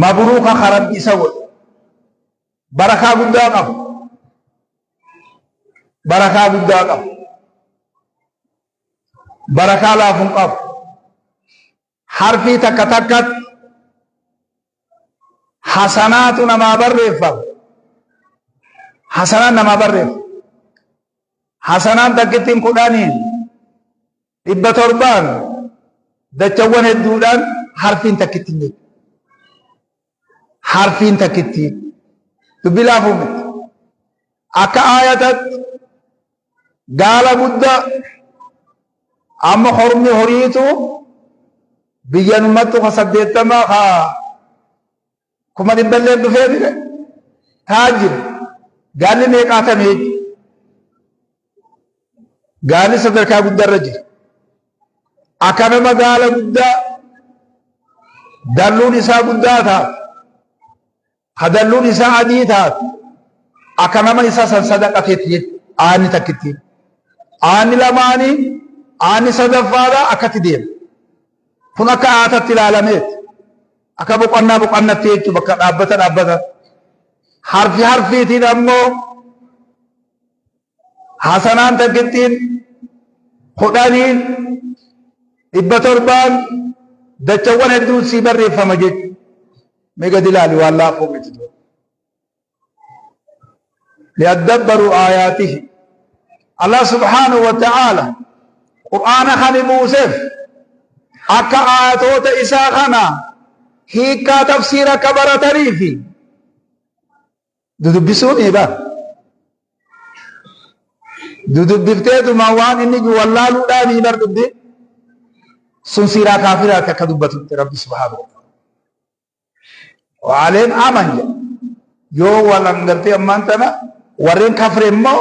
mabruuka kan Rabbi isa godhe barakaa guddaa qaba, barakaa guddaa qaba, barakaa laafuun qabu. Harfii takka takkatti hasanaatu namaa barreeffama, hasanaan namaa barreeffama. Hasanaan takkittiin 10n 700n dachawwan hedduudhaan harfiin takkittiin jechuudha. Harfiin takkittiin dubbii laafuu miti. Akka aayatatti gaala guddaa amma hormi horiitu biyyanummattu ka 80 ka kuma dhibballeen dhufee mire taajira gaalli meeqaatamee jechuudha. Gaalli sadarkaa guddaarra jira. Akka nama gaala guddaa dalluun isaa guddaa taate, ka dalluun isaa adii taate, akka nama isaa san sadaqateeti jechuudha. Aanni takkittiin. Aanni lamaanii, aanni sadaffaadhaa akkatti deema. Kun akka aatatti ilaalameeti. Akka boqonnaa boqonnatti jechuudha, bakka dhaabbata dhaabbata. Harfi harfiitiin ammoo hasanaan takkittiin 10n 700n dachawwan hedduun sii barreeffama jechuudha. Mee gadi ilaali, waan laafuu miti. Liyadabbaruu aayaatihi. Allah subhaanahu wa ta'aala Qur'aana kan buuseef akka aayatoota isaa kana hiikkaa tafsiira akka barataniifi dudubbisuun eebaa. Dudubbifteetuma waan inni wallaaluudhaan bar dubbi sun siiraa kaafiraati akka dubbatutti Rabbi subhaanahu wa ta'ala. Waaleen aman jedha. Yoo walan gartee ammaan tana warreen kafre immoo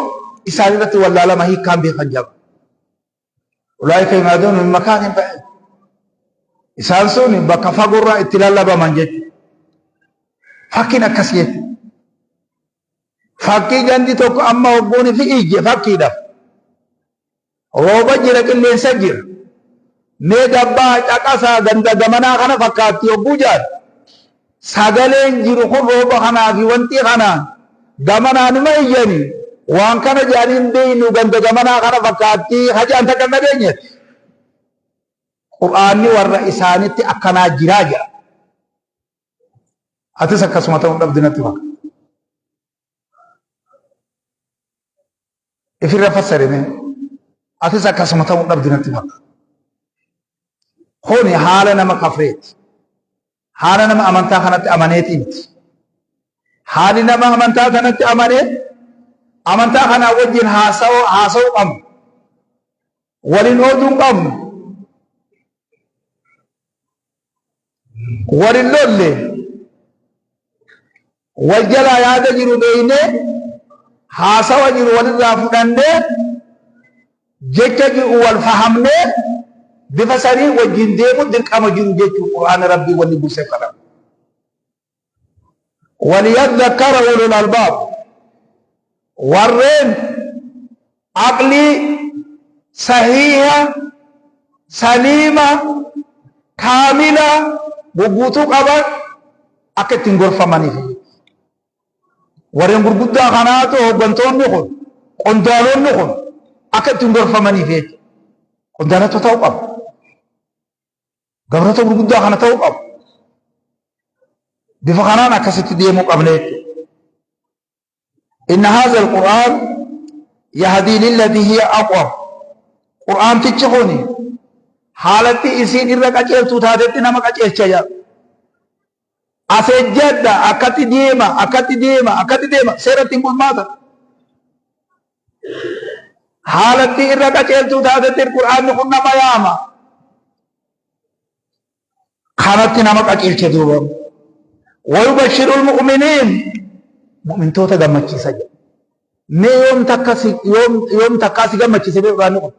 isaan irratti wallaalama hiikkaan beekan jaba. Ulaa'ika yunaaduun min makaanin ba'iid. Isaan sun bakka fagoorraa itti lallabaman jechuudha. Fakkiin akkas jechuudha. Fakkii gandi tokko amma hogguun fi iyye fakkiidhaaf. Rooba jira, qilleensa jira. Mee gabbaa caqasaa ganda gamanaa kana fakkaatti hogguu jaan. Sagaleen jiru kun rooba kanaa fi wanti kana gamanaa numa iyyani. Waan kana jaanii hin beeynu, ganda gamanaa kana fakkaatti hajaan takka hin dhageenyetti. Qur'aanni warra isaanitti akkanaa jiraa jedha. Atis akkasuma ta'uu dhabdi natti fakkaata. Ifirra fassare mee. Atis akkasuma ta'uu dhabdi natti fakkaata. Kuni haala nama kafreeti. Haala nama amantaa kanatti amaneeti miti. Haalli nama amantaa kanatti amanee amantaa kanaa wajjin haasa'uu qabnu. Waliin ooduu hin qabnu. Walin lolle, wal jalaa yaada jiru beeynee. Haasawa jiru walirraa fudhannee jecha jiru wal fahamnee bifa sanii wajjin deemuun dirqama jiru jechuun Qur'aana Rabbii wanni buuseef kana. Waliyadhakkara ulul albaab warreen aqlii sahiiha saliima kaamila gugguutuu qaban akka ittiin gorfamaniif. Warreen gurguddaa kanaatu hooggantoonni kun qondaalonni kun akka ittiin gorfamaniif jechuudha. Qondaalota ta'uu qabu. Gabroota gurguddaa kana ta'uu qabu. Bifa kanaan akkasitti deemuu qabna jechuudha. Inna haadha al-Qur'aan yahdii lillatii hiya aqwam. Qur'aantichi kun haalatti isiin irra qaceeltuu taatetti nama qaceelcha jedha. As ejjadha, akkatti deema, akkatti deema, akkatti deema, seera ittiin bulmaata. Haalatti irra qaceeltuu taatetti Qur'aanni kun nama yaama. Kanatti nama qaceelcha duuba. Wayubashirul mu'miniin mu'mintoota gammachiisa jedha. Mee yoom takka si yoom yoom takkaa si gammachiise mee Qur'aanni kun?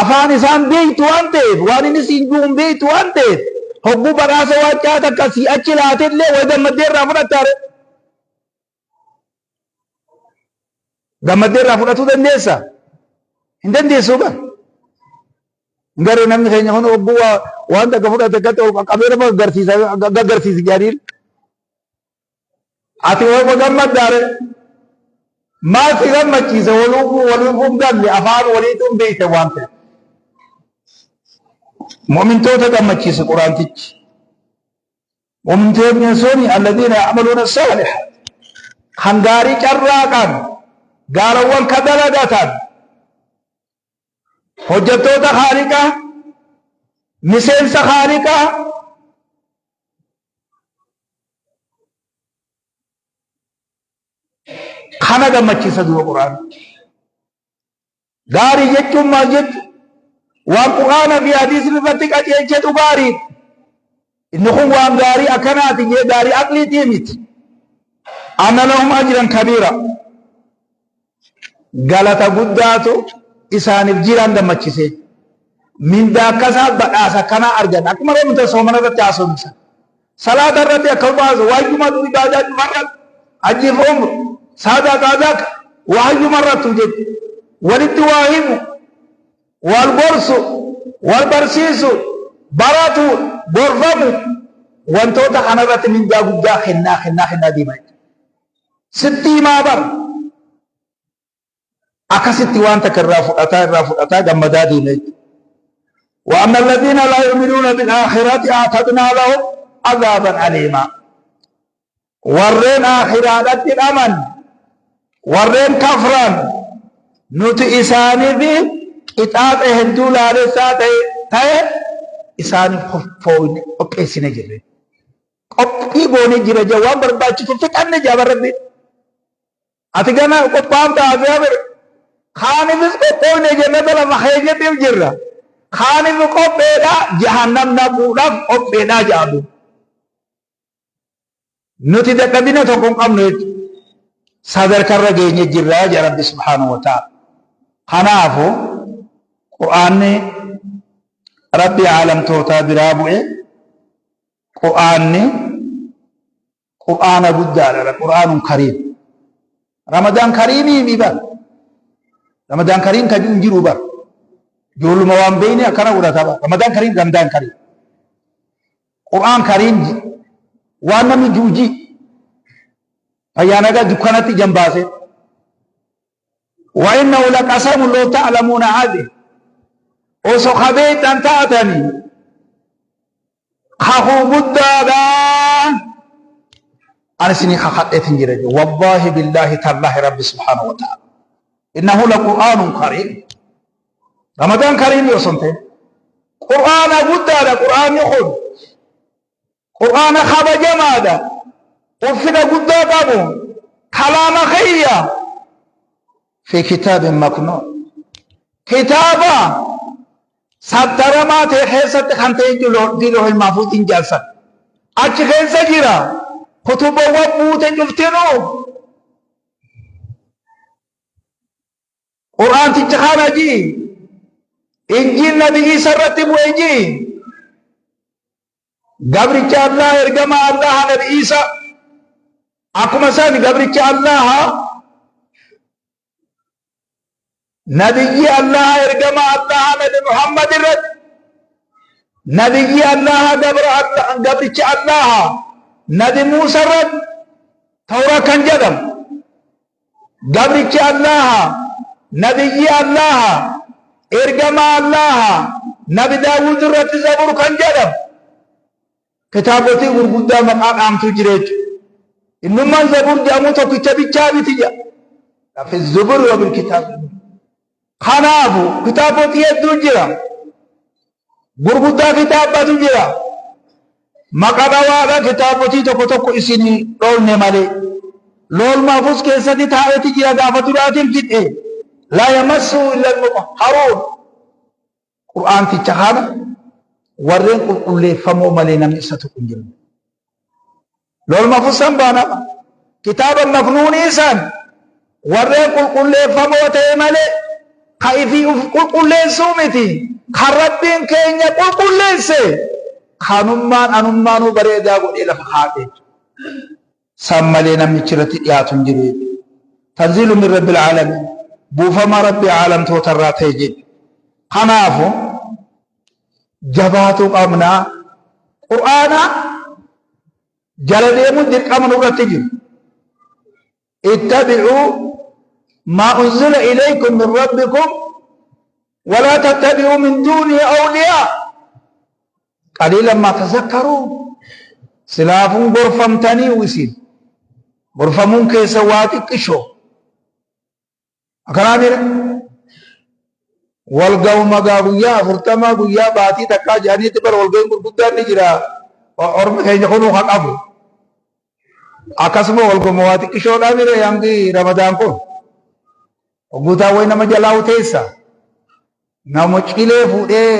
Afaan isaan beektu waan ta'eef, waan inni siin jiru hin beektu waan ta'eef, hogguu badhaasa waancaa takka sii achi laatellee way gammaddee irraa fudhattaare. Gammaddee irraa fudhatuu dandeessa? Hin dandeessu bar. Garuu namni keenya kun hogguu waan takka fudhate akkatti ol qaqqabee nama gaggarsiisa gaggarsiisi jedhaniin. Ati hooma gammaddaare? Maal si gammachiise waliifuu waliifuu hin galle afaan waliitu hin beekte waan ta'eef. Mu'mintoota gammachiise quraantichi. Mu'mintoonni suni alladhiina ya'maluuna saalihaat kan gaarii carraaqan gaarawwan ka dalagatan hojjettoota Khaaliqaa miseensa Khaaliqaa kana gammachiisa duuba Qur'aan. Gaarii jechuun maal jechu? Waan Qur'aana fi hadiisni irratti qajeelchetu gaarii. Inni kun waan gaarii akkanaati jee gaarii aqliitii miti. Anna lahum ajran kabiira. Galata guddaatu isaaniif jiraan gammachisee. Mindaa akkasaa badhaasa akkanaa argan. Akkuma reefu soomana irratti haasofne. Salaata irratti akka baasu waayyuma ibaadaa cufarratti hajjiif umru sadaqaa zaka waayyuma irrattu jechu walitti waa himu wal gorsu wal barsiisu baratu gorfamu wantoota kana irratti mindaa guddaa kennaa kennaa kennaa deema jechuudha. Sitti himaa bara Akkasitti waan takka irraa fudhataa irraa fudhataa gammadaa deema jechuudha. وأما الذين لا يؤمنون بالآخرة أعتدنا لهم عذابا أليما warreen aakhiraadhatti dhaman warreen kafran nuti isaaniif qixaaxa hedduu laalessaa ta'e ta'e isaaniif qopheessine jirre qophii goonee jira jee waan barbaachisu fixanne jaa barrabbi Ati gana qophaa'amta haasa'aa bira. Kaanifis qophoofne jannata lafa keenyatiif jirra. Kaanif qopheedha jahannam naquudhaaf qopheedha jedhatu. Nuti dadhabina tokko hin qabnu jechuudha. Sadarkarra geenye jirra jedha Rabbi subhaanahu wa ta'ala. Kanaafu Qur'aanni Rabbi aalamtootaa biraa bu'e Qur'aanni Qur'aana guddaadha. Qur'aanun kariim. Ramadaan kariimii mi bar. Ramadaan kariim kan hin jiru bar. Ijoolluma waan beeyne akkana godhata bar. Ramadaan kariim Ramadaan kariim. Qur'aan kariim waan namni juuji. Fayyaa nagaa dukkanatti ijaan baasee. Wa innahu laqasamun law ta'lamuuna azim. Osoo kabeeytan taatanii kakuu guddaadha. Ani isinii kakadheetin jira jechuudha. Wallaahi billaahi tallaahi rabbi subhaanahu wa ta'ala. Innahu laqur'aanun kariim. Ramadaan kariim osoo hin ta'in. Qur'aana guddaadha qur'aanni kun. Qur'aana kabajamaadha. Ulfina guddaa qabu. Kalaama kiyya. Fi kitaabin maknuun. Kitaaba sattaramaa ta'e keessatti kan ta'e fi loohil mahfuuziin jaarsan. Achi keessa jira. Kutubawwan buute cuftinuu. Qur'aanticha kana jii. Injiil Nabi Iisa irratti bu'e jii. Gabricha Allah ergama Allah Nabi Iisa akkuma san gabricha Allah Nabiyyi Allaha ergama Allaha Nabi Muhammad irratti Nabiyyi Allaha gabra gabricha Allaha Nabi Muusa irratti Tawraa kan jedhamu gabrichi Allaha Nabiyyi Allaha ergama Allaha Nabi Daawud irratti Zabur kan jedhamu kitaabotii gurguddaa maqaa dhaamtuu jira jechuudha. Innummaan Zabuur jedhamu tokkicha bichaa miti jedha. Fi zubur wa bil kitaab. Kanaafu kitaabotii hedduu jira. Gurguddaa kitaabatu jira. Maqa dhawaadha kitaabotii tokko tokko isin dhoolne malee. Lool mahfuz keessatti taa'eeti jira gaafa duraatiin fidhe. Laa yamassuu illa al-mutahharuun. Qur'aanticha kana warreen qulqulleeffamoo malee namni isa tuqu hin jiru. Lool mahfuz san baanama. Kitaaba maknuunii san warreen qulqulleeffamoo ta'e malee ka ifii uf qulqulleessuu miti. Kan Rabbiin keenya qulqulleesse kanummaan anummaanuu bareedaa godhee lafa kaa'e. San malee namni achirratti dhiyaatu hin jiru jechuudha. Tanziilu min rabbil aalamiin buufama rabbii aalamtoota irraa ta'e jechuudha. Kanaafu jabaatuu qabna. Qur'aana jala deemuun dirqama nurratti jiru. Ittabi'uu maa unzila ilaykum min rabbikum walaa tattabi'uu min duunii awliyaa qaliilan maa tazakkaruun silaafuun gorfamtanii isin gorfamuun keessa waa xiqqishoo akkanaa mira walga'uma gaa guyyaa 40 guyyaa baatii takkaa jedhaniitti bara walga'iin gurguddaan ni jira ormi keenya kunuu ka qabu akkasuma walga'uma waa xiqqishoodhaa mire hangi ramadaan kun guutaa wayi nama jalaa uteessa Nama cilee fuudhee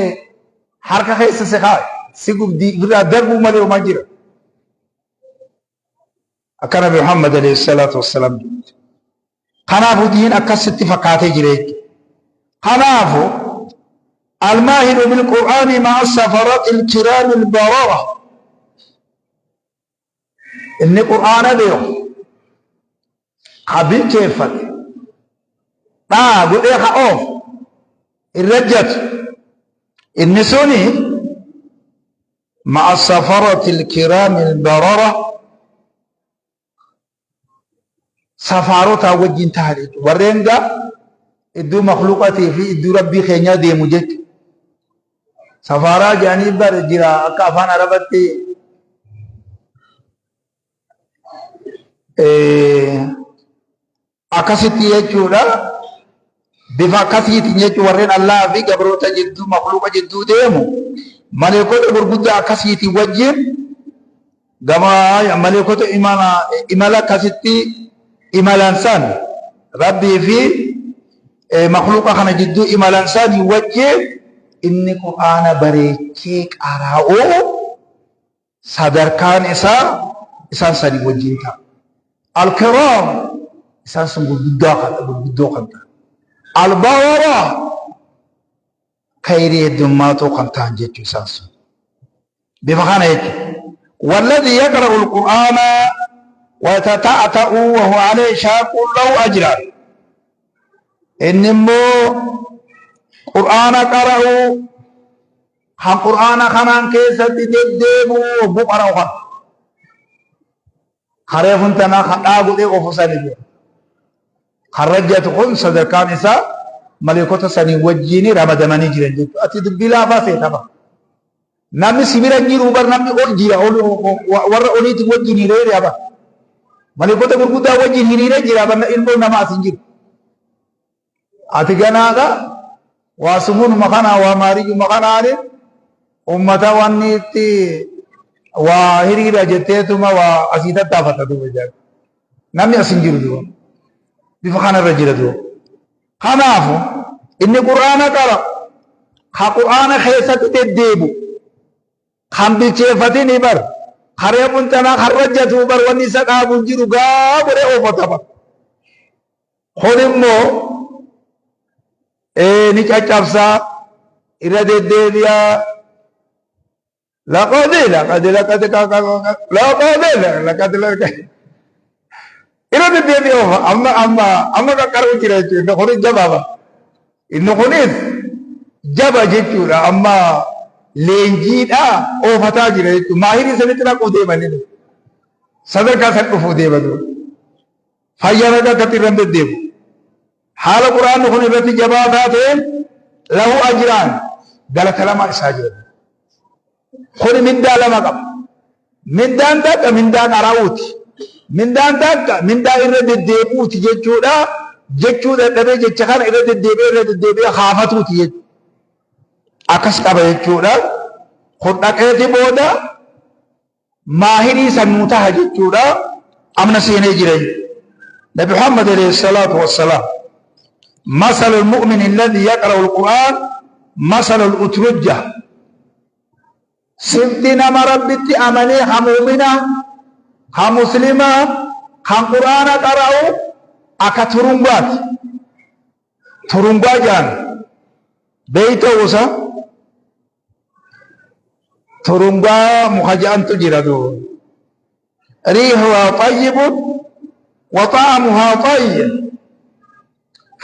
harka keessa si kaa'e si gubdii ofirraa darbuu malee homaa jira. Akka Nabi Muhammad alayhi salaatu wassalaam jedhu. Kanaafuu diin akkasitti fakkaatee jira jechuudha. Kanaafuu almaahiru bilqur'aani ma'a safarati alkiraami albarara. Inni qur'aana beeku ka bilcheeffate dhaa godhee ka oofu irra jatu inni suni ma'a safarati alkiraami albarara safaarotaa wajjin ta'a jechuudha. Warreen gaa iddoo makluuqatii fi iddoo rabbii keenyaa deemu jechuudha. Safaaraa jedhanii bar jira akka afaan arabatti akkasitti jechuudha. Bifa akkasiitiin jechuun warreen Allaa fi gabroota jidduu makluuqa jidduu deemu maleekota gurguddaa akkasiitiin wajjin gama maleekota imala akkasitti imalan san Rabbii fi makluuqa kana jidduu imalan san wajjin inni Qur'aana bareechee qara'u sadarkaan isaa isaan sanii wajjin ta'a. Al-kiraam isaan sun gurguddaa kan gurguddoo kan ta'an. Al-barara khayrii heddummaatoo kan ta'an jechuu isaan sun. Bifa kana jechuudha. Walladhi yaqra'u al-Qur'aana wa yatata'ata'u wa huwa alayhi shaaqun lahu ajran. Inni immoo Qur'aana qara'u kan Qur'aana kanaan keessatti deddeebi'u hogguu qara'u kana. Karee kun tanaa kan dhaa godhee qofu sani jira. Kan rajjatu kun sadarkaan isaa maleekota sanii wajjiin ramadamanii jiran jechuudha. Ati dubbii laafaa seetama. Namni si bira hin jiru bar namni ol jira warra oliitiin wajjin hiriiree jira bar. Maleekota gurguddaa wajjin hiriiree jira bar ilmoon namaa as hin jiru. Ati ganaadha waa sumunuma kana waa maariyyuma kanaani ummata wanni itti waa hiriira jetteetuma waa asii tattaafata duuba jedha. Namni as hin jiru duuba. Bifa kanarra jira duuba. Kanaafu inni Qur'aana qara ka Qur'aana keessatti deddeebu kan bilcheeffatini bar karee buntanaa kan rajjatu bar wanni isa dhaabu hin jiru gaa godhee oofata bar. Kun immoo Ni caccabsaa, irra deddeebi'aa. Laqad laqad laqad laqad laqad laqad irra deddeebi'ee oofa. Amma amma amma qaqqaruu jira jechuudha. Inni kunis jabaaba. Inni kunis jaba jechuudha. Amma leenjiidha oofataa jira jechuudha. Maahirii sanitti dhaquu deeman inni. Sadarkaa san dhufuu deema dura. Fayyaa ragaa akkatti irra hin deddeebu. Haala Qur'aanni kun irratti jabaataa ta'een lahu ajraan galata lama isaa jira. Kuni mindaa lama qaba. Mindaan takka mindaa qara'uuti. Mindaan takka mindaa irra deddeebi'uuti jechuudha. Jechuu dadhabee jecha kana irra deddeebi'ee irra deddeebi'ee kaafatuuti jechuudha. Akkas qaba jechuudha. Kun dhaqeeti booda maahirii san nuu taha jechuudha amna seenee jira. Nabi Muhammad alayhi salaatu wassalaam, masalu almu'min alladhi yaqra'u alqur'aan masalu alutrujja, sifti nama Rabbitti amanee, ha mu'mina, ha muslima, kan Qur'aana qara'u akka turungaati. Turungaa jaan beeyta usa turungaa muka ja'antu jira duuba. Riihuhaa xayyibun wa xa'amuhaa xayyib,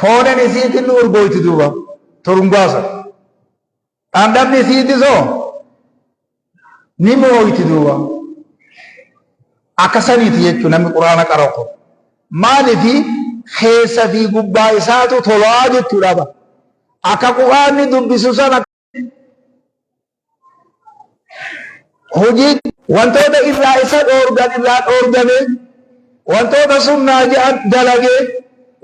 foonen isiitin nu urgooyti duuba turungaa san. Dhandhamni isiitis hoo ni mooyti duuba. Akka saniiti jechuun namni Qur'aana qara'u kun. Maalifi keessa fi gubbaa isaatu tolaa jechuudha ba. Akka Qur'aanni dubbisu sana hojii wantoota irraa isa dhoorgan irraa dhoorgame, wantoota sunnaa jedhan dalage,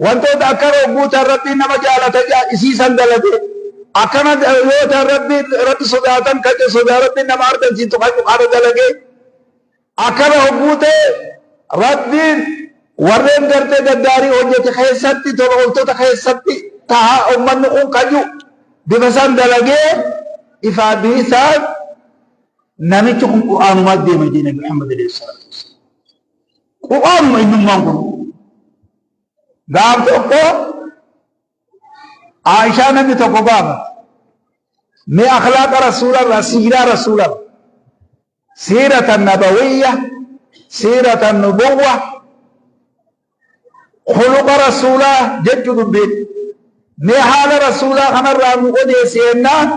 wantoota akka rogguu tan Rabbiin nama jaalata jedhan isii san dalage, akkana yoo tan Rabbiin Rabbi sodaatan kan sodaa Rabbiin nama argamsiiftu kan kana dalage, akkana hogguu ta'e Rabbiin warreen gartee gaggaarii hojjete keessatti, tola ooltota keessatti taha ummanni kun kayu bifa san dalagee ifaa bilisaan namichi kun Qur'aanumaa deema jee Nabi Muhammad alayhi salaatu wassalaam. Qur'aanuma innummaan kun gaaf tokko Aishaa namni tokko gaafate, mee akhlaaqa rasuularraa, siiraa rasuularra, siirata nabawiyya, siirata nubuwwa, khuluqa rasuulaa jechuu dubbiin, mee haala rasuulaa kanarraa nu odeessi jennaan,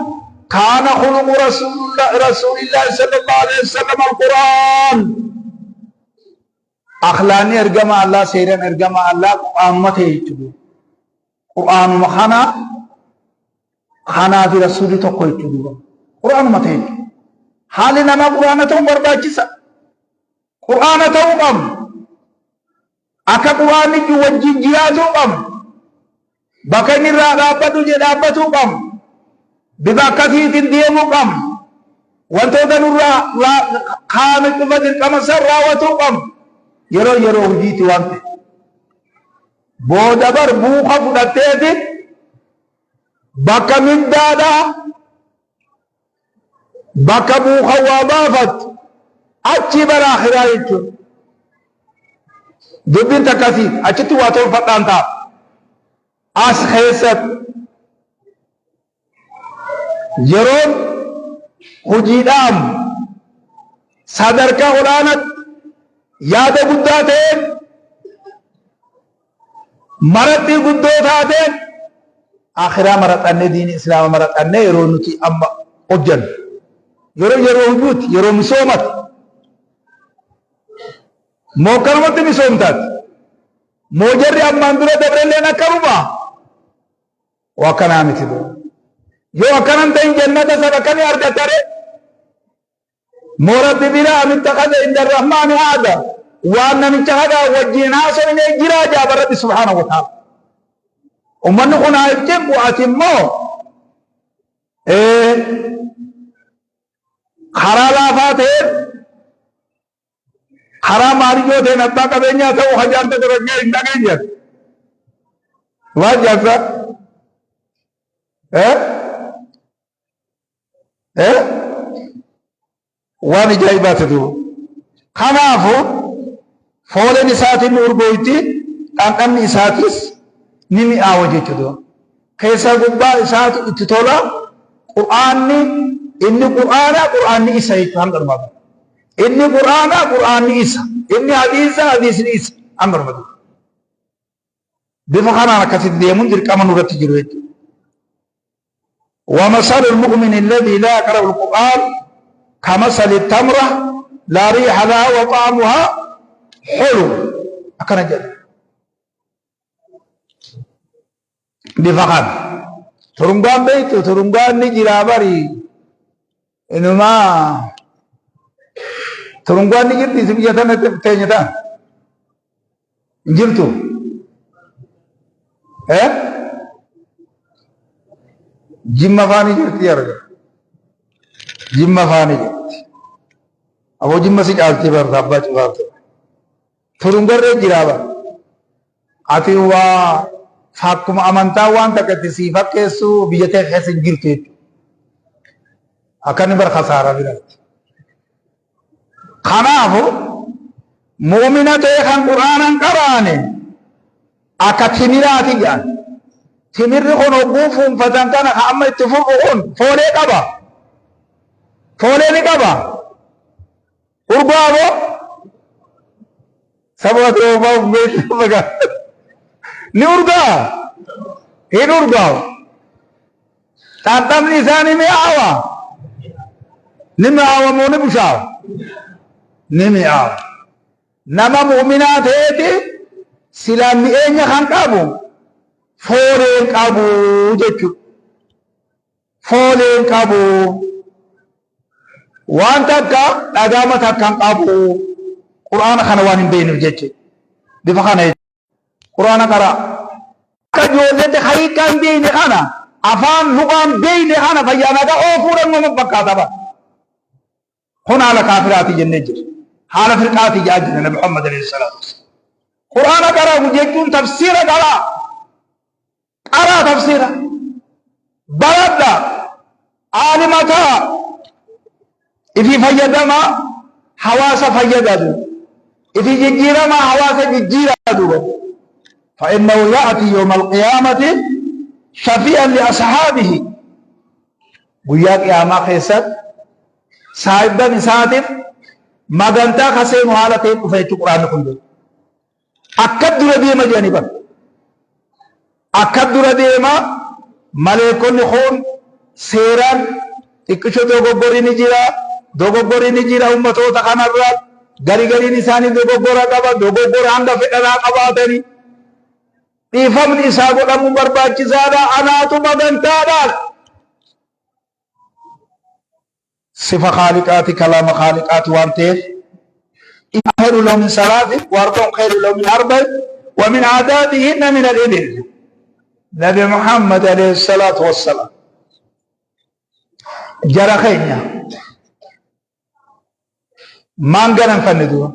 kaana khuluqu rasuulillaahi sallallahu alaihi wasallam alqur'aan. Akhlaaqni ergama Allah, seeran ergama Allah Qur'aanuma ta'e jechuudha. Qur'aanuma kana kanaa fi rasuulli tokko jechuudha. Qur'aanuma ta'e jechuudha. Haalli namaa Qur'aana ta'uun barbaachisa. Qur'aana ta'uu qabna. Akka Qur'aanni wajjin jiraatuu qabna. Bakka inni irraa dhaabbadhu jedhe dhaabbatuu qabna. Bifa akkasiitiin deemuu qabna. Wantoota nurraa kaa'ame cufa dirqama san raawwatuu qabna. Yeroo yeroo hojiiti waan ta'e. Booda bar buuka fudhatteeti bakka mindaadhaa, bakka buuka waa baafattu achi bara akhiraa jechuudha. Dubbiin takkasii achitti waa tolfadhaan ta'a. As keessatti yeroon hojii dhaamu sadarkaa olaanaatti yaada guddaa ta'een, maraxxii guddoo taateen akhiraa maraxannee, diini islaama maraxannee yeroo nuti amma hojjannu yeroo yeroo hujuuti, yeroo misoomati moo akkanumatti misoomtaati moo jarri ammaan dura dabrelleen akkanuma oo akkanaa miti dura yoo akkanan ta'in jannata sana akkamii argatare moo Rabbi biraa am ittakhadha inda arrahmaani ahda, waan namicha kana wajjiin haasofne jiraa jaaba Rabbi subhaanahu wa ta'ala. Ummanni kun haa if cinqu, ati immoo karaa laafaa ta'een, karaa maaliyyoo ta'een abbaa qabeenyaa ta'uu hajaan tokko rakkee hin dhageenye. Maal jaarsa? Waan ajaa'ibaati duuba. Kanaafu fooleen isaatiin ni urgooyti, dhandhamni isaatis ni mi'aawa jechuudha. Keessa gubbaa isaatu itti tola. Qur'aanni inni Qur'aana, Qur'aanni isa jechuudha hanga dhumaatti. Inni Qur'aana, Qur'aanni isa. Inni hadiisa, hadiisni isa hanga dhumaatti. Bifa kanaan akkasitti deemuun dirqama nurratti jiru jechuudha. ومثل المؤمن الذي لا يقرأ القرآن كمثل التمرة لا ريح لها وطعمها حلو akkana jedha. Bifa kana turungaan beektu, turungaan ni jiraa bari, inumaa turungaan ni jirti. Isin biyya tana teenya ta'an hin jirtu. Eh, Jimma faani jirti, arga Jimma faani jirti. Aboo, Jimma si caaltii barta, abbaa cifaaf turungarree jiraa bara. Ati waa fakkuma amantaa waan takka itti sii fakkeessu biyya tee keessa hin jirtu jechuudha. Akka inni bar kasaaraa biraatti. Kanaafu mu'mina ta'e kan Qur'aana hin qaraane akka timiraati jedhan. Timirri kun hogguu fuunfatan kana kan amma itti fufu kun foolee qaba. Foolee ni qaba. Urgaa moo? Saba Oromoo beeku ni urgaa? Hin urgaa'u. Dhandhamni isaa ni mi'aawa. Ni mi'aawa moo ni bushaawa? Ni mi'aawa. Nama mu'minaa ta'eeti silaa mi'eenya kan qabu fooleen qabu jechuudha. Fooleen qabu. Waan takka dhagaama takka hin qabu. Qur'aana kana waan hin beekneef jechuudha. Bifa kana Qur'aana qaraa. Akka ijoolleetti hiikaa hin beekne kana, afaan luqaa hin beekne kana fayyaa nagaa oofuudhaan nama fakkaata bara. Kun haala kaafiraati jennee jira. Haala firqaati jedhaa jira Nabi Muhammad alayhi salaatu wassalaam. Qur'aana qara'u jechuun tafsiira qaraa. Qaraa tafsiira. Baradha. Aalima ta'a. Ifii fayyadama, hawaasa fayyadatu. Ifii jijjiirama, hawaasa jijjiira duuba. فإنه يأتي يوم القيامة شفيعا لأصحابه. Guyyaa qiyaamaa keessatti saahibban isaatiif magantaa kaseenu haala ta'een dhufa jechuu Quraanni kun jedhu. Akka dura deema jedhanii bara. Akka dura deema, maleekonni kun seeraan xiqqisho dogoggorri ni jira, dogoggorri ni jira. Ummatoota kanarra gari gariin isaanii dogoggora qaba, dogoggora hanga fedhanaa qabaatanii dhiifamni isaa godhamuu barbaachisaadha, anaatu magantaadha. Sifa khaaliqaati, kalaama khaaliqaati waan ta'eef خير له من ثلاث وأربع خير له من أربع ومن عاداتهن من الإبل. نبي محمد عليه الصلاة والسلام jara keenya maan ganamfanne duuba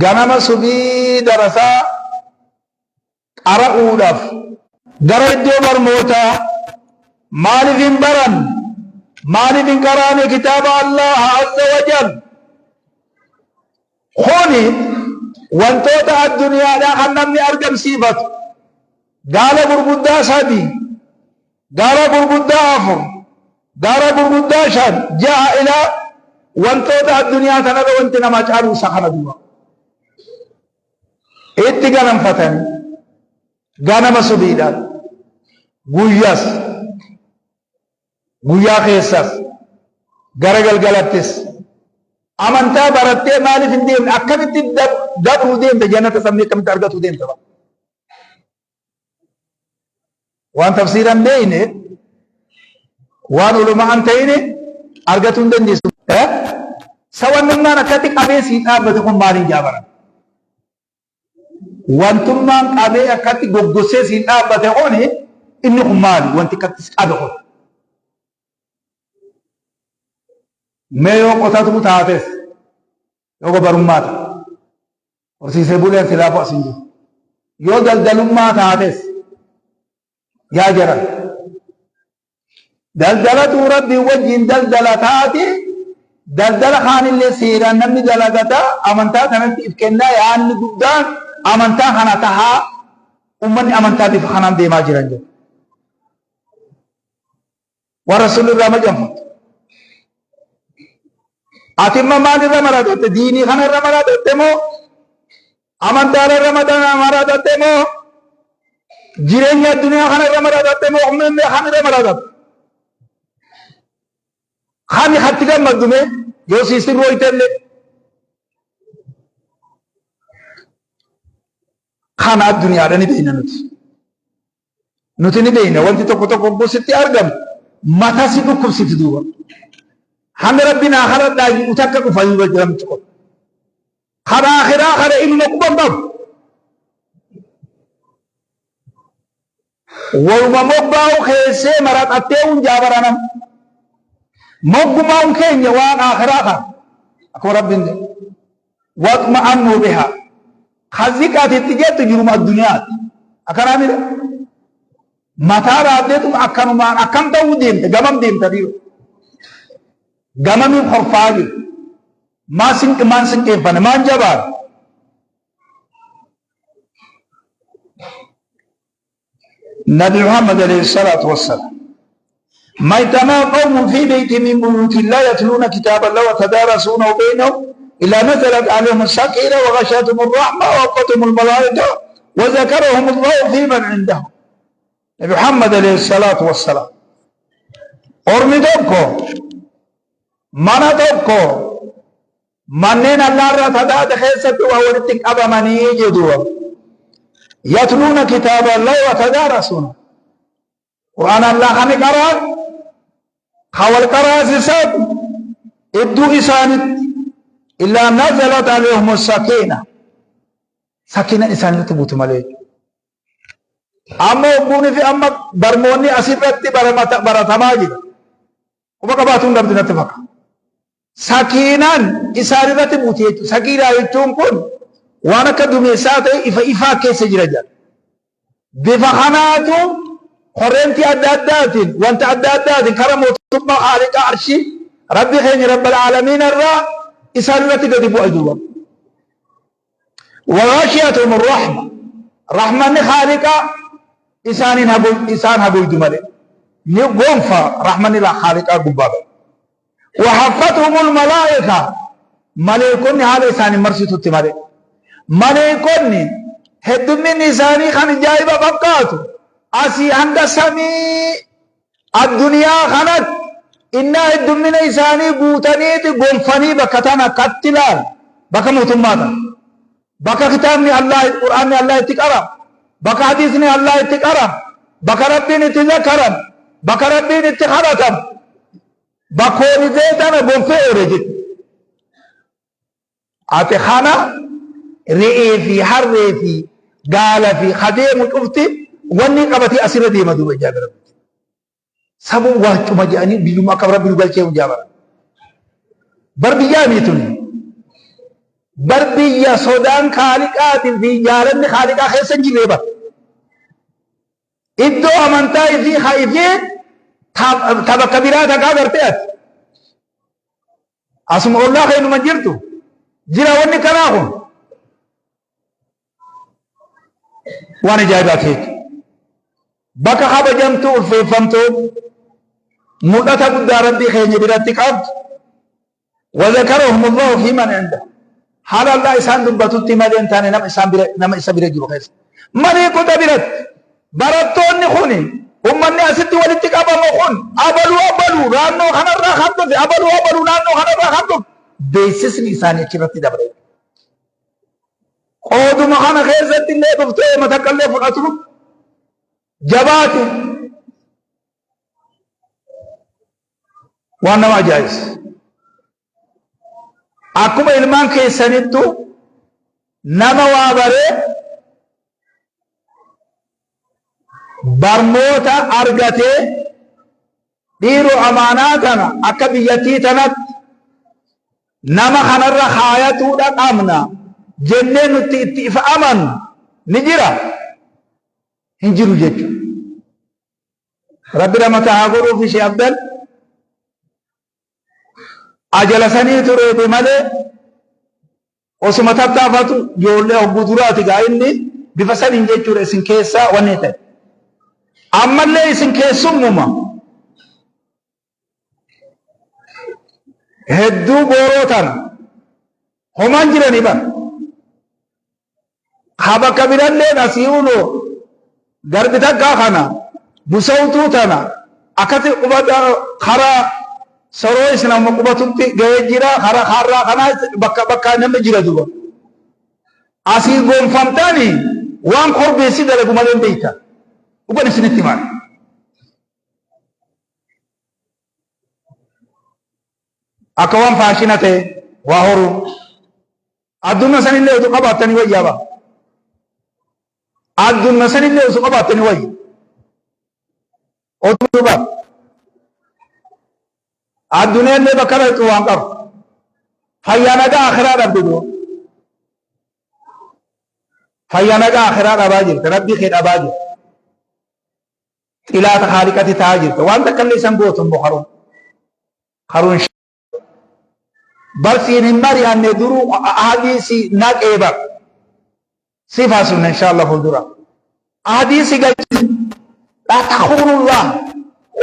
ganama subii darasaa qara'uudhaaf gara iddoo barnootaa maaliif hin baran? Maaliif hin qaraane kitaaba Allah azza wa jal? Kuni wantoota addunyaadhaa kan namni argamsiifatu gaala gurguddaa sadi, gaala gurguddaa afur, gaala gurguddaa shan, jaha, ilaa wantoota addunyaa tanarra wanti namaa caalu isa kana duuba itti ganamfatanii ganama subiidhaan, guyyaas, guyyaa keessas, gara galgalattis amantaa barattee maaliif hin deemne? Akkamitti dabruu deemta? Jannata sabni akkamitti argatu deemta? Waan tafsiira hin beekne, waan ulamaa hin ta'ine argatuu hin dandeessu. Sawannummaan akkatti qabee sii dhaabbate kun maaliin jaabaran? Wantummaan qabee akkatti goggossee siin dhaabbate kun inni kun maali? Wanti akkatti si qabe kun. Mee yoo qotatuu taates, yoo gobarummaa taate, horsiisee buleen silaafuu as hin jiru. Yoo daldalummaa taates, yaa jaran, daldalatuu Rabbii wajjin daldala taate, daldala kaanillee seeraan namni dalagata, amantaa kanatti if kennaa, yaanni guddaan amantaa kana tahaa. Ummanni amantaa bifa kanaan deemaa jiran jedhu. Waan rasuulli irraa majanfatu. Ati imma maal irra maratatte? Diinii kana irra maratatte moo? Amantaa irra maratatte moo? Jireenya addunyaa kana irra maratatte moo? Ummee kan irra maratatte? Kami hatti gammaddu mee? Yoo sii sirrooytellee. Kana addunyaadha ni beekna nuti. Nuti ni beekna wanti tokko tokko hogguu sitti argamu mataa si dhukkubsiti duuba. Hanga rabbi naa kadhadhaa jedhu takka dhufa duuba jedhamtu qofa. Kana akhiraa kana inuma quban qabu. Waluma moggaa'u keessee maraxattee hunjaa baranam. Moggumaan keenya waan akhiraa kana. Akkuma rabbiin jedhu. Waxma'annuu bihaa. Haziqaati itti jettu jiruma addunyaati. Akkanaa mire. Mataa raaddeetuma akkanumaan akkam ta'uu deemte gamam deemta dhiiroo. Gamamiin horfaa jiru. Maa sinqi maan sinqeeffanne maan jabaate. Nabi Muhammad alayhi salaatu wassalaam. ما اجتمع قوم في بيت من بيوت الله يتلون كتاب الله وتدارسونه بينهم إلا نزلت عليهم السكينة وغشتهم الرحمة ووقتهم الملائكة وذكرهم الله في من عنده. نبي محمد عليه الصلاة والسلام. Ormi tokko mana tokko manneen Allah irraa tataate keessatti waa walitti qabamanii jedhu. Yatluuna kitaaba Allah wa tadaarasuuna. Qur'aana Allah kan qara'an, kan wal qaraasisan idduu isaanitti illaa nazalat alayhim sakiina. Sakiinan isaanitti buutu malee. Amma hogguunii fi amma barmoonni asirratti baratamaa jira. Quba qabaatuun dhabdu natti fakkaata. Sakiinaan isaan irratti buuti jechuudha. Sakiinaa jechuun kun waan akka dumeessaa ta'e ifa ifaa keessa jira jedha. Bifa kanaatu korreentii adda addaatiin wanta adda addaatiin karaa mootummaa haaliqa arshii rabbi keenya rabbal aalamiin irraa isaan irratti gadi bu'a duuba. Waghashiyatuhum rahma rahmanni haaliqa isaaniin isaan hagoydu malee ni gonfa rahmanni haaliqaa gubbaa ba'e. Wahaffatuhumul malaa'ika maleeykonni haala isaanii marsitutti malee. Maleeykonni heddumminni isaanii kan ajaa'iba fakkaatu asii hanga samii addunyaa kanatti innaa heddummina isaanii guutaniiti gonfanii bakka tana katti laal bakka mootummaa tana. Bakka kitaabni Allah Qur'aanni Allah itti qaramu, bakka hadiisni Allah itti qaramu, bakka Rabbiin itti zakkaramu, bakka Rabbiin itti kadhatamu, bakkooni tana gonfee oole jechuudha. Ati kana re'ee fi harree fi gaala fi kadeemu cufti wanni qabatee asirra deema duuba ijaa bira. Sabuu waacuma jedhanii biyyuma akka rabbi nu galchee hunjaa bara. Bar biyyaa mii tuni. Bar biyya sodaan kaaliqaatii fi jaalanni kaaliqaa keessa hin jirree bar. Iddoo amantaa ifii haa ifii ta bakka biraa takkaa gartee ati. Asuma ollaa keenuma jirtu. Jira wanni kanaa kun. Waan ajaa'ibaa ta'e. Bakka kabajamtuu ulfeeffamtuu mul'ata guddaa Rabbii keenya biratti qabdu. Wazakarahum Allahu fi man inda. Haala Allah isaan dubbatutti malee hin taane nama isaan bira nama isa bira jiru keessa. Maleekota biratti barattoonni kun ummanni asitti walitti qabamu kun abaluu abaluu naannoo kanarraa kan dhufe abaluu abaluu naannoo kanarraa kan dhufe beeksisni isaanii achirratti dabre. Qooduma kana keessatti illee dhuftee matakkallee fudhatu jabaate waan nama ajaa'ibsa. Akkuma ilmaan keessanittu nama waa baree barnoota argatee dhiiroo amaanaa tana akka biyyattii tanatti nama kanarra kaayatuudha qabna jennee nutti itti ifa amannu ni jira hin jiru jechuudha. Rabbi ramata haa godhuuf ishee abdan ajala sanii tureeti malee osuma tattaafatu ijoollee hogguu duraati gaa inni Bifa saniin jechuudha isin keessaa wanni ta'e. Ammallee isin keessummuma. Hedduu gooroo tana homaan jiranii bara. Ka bakka biralleen asii ulo garbi takkaa kana busawtuu tana akkatti qubata karaa soroo isin amma qubatutti gahee jira karaa kaarraa kanaa bakka bakka namni jira duba. Asii gonfamtani waan korbeessi dalagu malee hin beektan. Dhugan isinitti himaan. Akka waan faashina ta'e waa horuu. Addunna sanillee osoo qabaattanii wayyaa ba'a. Addunna sanillee osoo qabaattanii wayya. Oduu ba'a. Addunyaallee bakka dhaqxu waan qabu. Fayyaa nagaa akhiraa dhabde du'a. Fayyaa nagaa akhiraa dhabaa jirta. Rabbii kee dhabaa jirta. Xilaata haaliqati ta'aa jirta. Waan takka illee isan gootu immoo karuun. Karuun barsiin hin mari'anne duruu ahadii si naqee bar. Siif haasofna insha Allah fuuldura. Ahadii si galchi. Laa takuunullah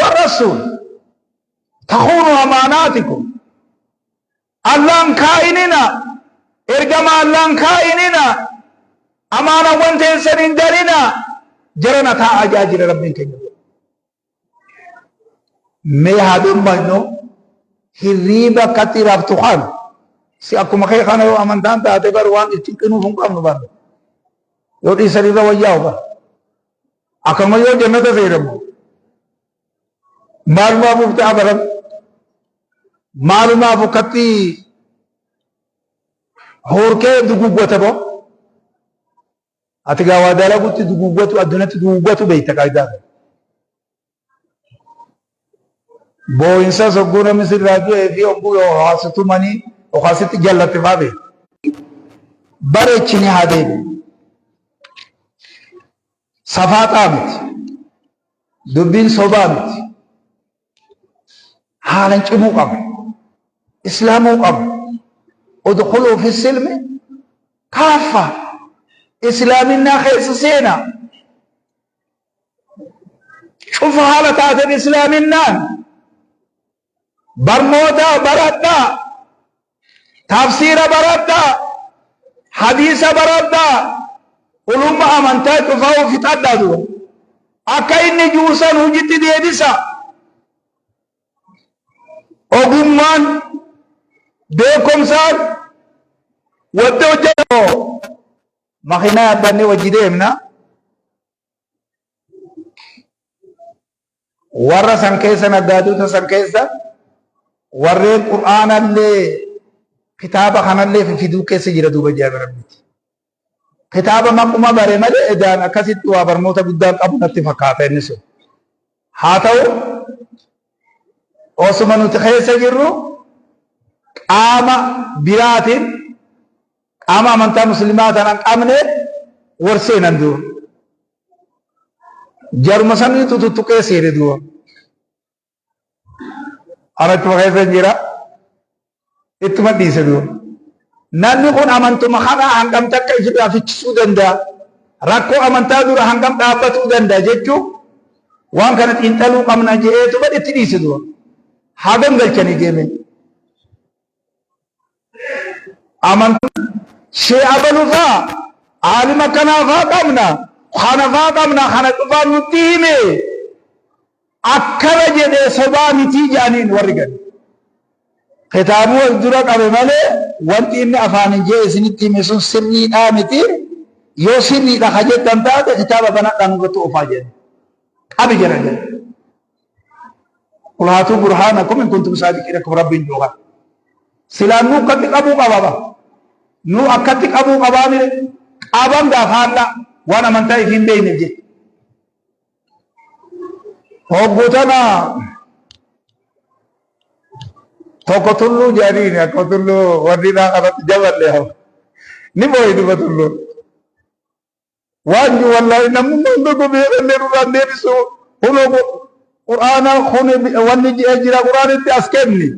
wa rasuul. Takuunu amaanaatikum. Allaan kaa'inina. Ergama Allaan kaa'inina. Amaanawwan teessan hin ganina. Jarana taa'aa jaa jira Rabbiin keenya. Mee haa dammaqnu hirriiba akkatti raftu kana si akkuma kee kana yoo amantaan taate bar waan itti cinqinuuf hin qabnu bar yoo dhiisan irra wayyaa'u bar akkuma yoo jannata seenamu Maalumaaf ufti abaram. Maalumaaf ukkatti hoorkee duguggata boo. Ati gaa waa dalagutti duguggatu addunatti duguggatu beekta qaayidaa. Boo'insa sogguu namni sirraa du'ee fi hogguu haasitumanii yookaan jallatte fa'aa beekta. Bareechini haa deebi'u. Safaaxaa miti. Dubbiin sobaa miti. Haalan cimuu qaba. Islaamuu qaba. Udkhuluu fi silmi kaaffa. Islaaminaa keessa seena. Cufa haala taateen islaaminaan barnoota baradhaa. Tafsiira baradhaa. Hadiisa baradhaa. Ulumma amantaa cufaa'uu fixadhaa duuba. Akka inni juusan hojitti deebisa. Ogummaan beekumsaan wanti hojjetu makiinaa yaabbannee wajji deemna. Warra san keessa naggaadota san keessa warreen qur'aanallee kitaaba kanallee fifiduu keessa jira duuba jaami rabbiti. Kitaaba maquma bare malee edaan akkasitti waa barnoota guddaan qabu natti fakkaata inni sun. Haa ta'u osuma nuti keessa jirru qaama biraatiin qaama amantaa muslimaa tanan qabne war seenan duuba. Jaruma saniitu tuttuqee seene duuba. Ana ittuma keessa hin jira. Ittuma dhiise duuba. Namni kun amantuma kana hangam takka ifirraa fichisuu danda'a. Rakkoo amantaa dura hangam dhaabbatuu danda'a jechuun waan kana xiinxaluu qabna je'eetuma itti dhiise duuba. Hagam galchanii deeme. Amantaa shee abalu faa aalima kanaa faa qabna kana faa qabna kana cufaan nutti hime akkana jedhee sobaa mitii jedhaniin warri gadi. Kitaabuu wal dura qabe malee wanti inni afaaniin jee isinitti hime sun sirriidhaa miti yoo sirriidha ka jettan taate kitaaba banadhaa nurratti oofaa jedhan. Qabi jedhan jedhan. Qul haatuu burhaanakum in kuntum saadiqiin akkuma Rabbiin jiru kana. Silaa nuu akkatti qabuu qaba ba. Nuu akkatti qabuu qabaa mire qaban gaafa haadha waan amantaa ifii hin beekneef jecha. Hogguu tana tokko tulluu jedhaniin akka tulluu warri naa kanatti jaballe ni booyi duba tulluun. Waan jiru wallaahi namummaan tokko beekallee nurraan deebisu kunoo qur'aana kun wanni ji'ee jira qur'aanitti as kenni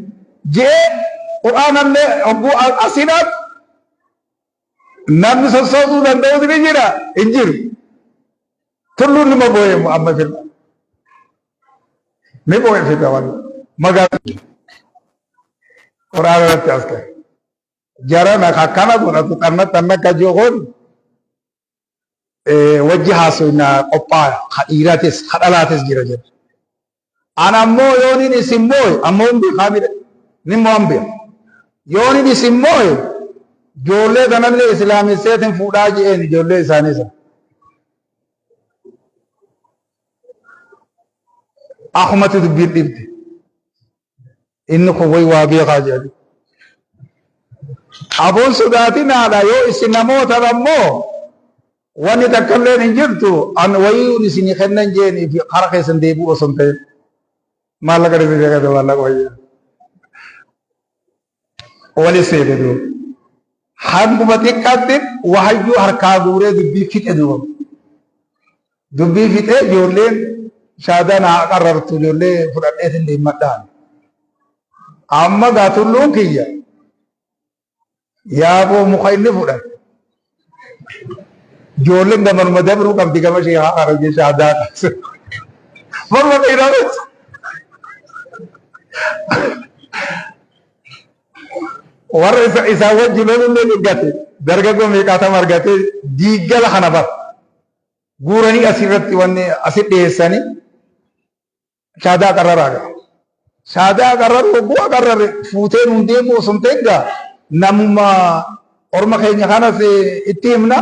ji'ee qur'aanallee hogguu asinaaf Namni sossoosuu danda'utu ni jira hin jiru. Tulluun nima boo'e amma firra. Ni boo'e firra waan magaalaa quraana irratti as ka'e. Jarana akkana godhatu xanna xanna akka jiru kun wajji haasofna qophaa'aa ka dhiiraatis ka dhalaatis jira jedha. Ana ammoo yoonin isin moo'e ammoo hin beekaa mire ni mo'an beeka. Yoonin isin moo'e ijoollee tanallee islaamesseetin fuudhaa je'een ijoollee isaanii sana. Akumatti dubbiin dhibde. Inni kun way waa beekaa jedhani. Aboon sodaatinaadha yoo isin namoota ammoo wanni takka illeen hin jirtu an wayii isinii kennan jeeni fi kara keessan deebi'u osoo hin ta'in. Maallaqa isin kenna maallaqa wayii. Wali seene duuba. Hanguma xiqqaatti wahayyuu harkaa guuree dubbii fixe duuba. Dubbii fixee ijoolleen shaadaa naa qarrartu ijoollee fudhadheetiin deemmadhaan. Amma gaa tulluun kiyya yaaboo muka inni fudhate. Ijoolleen gamanuma dabruu qabdi gama sheekaa kana jee shaadaa kaase. Morma dhiiraa warra isa isaan wajji lolullee eeggate dargaggoo meeqaatama argate diiggala kana bara guuranii asirratti wanni asi dhiyeessanii shaadaa qarraraa gaa. Shaadaa qarraru hogguu qarrare fuutee nuun deemu osoo hin ta'in gaa namuma orma keenya kanas itti himna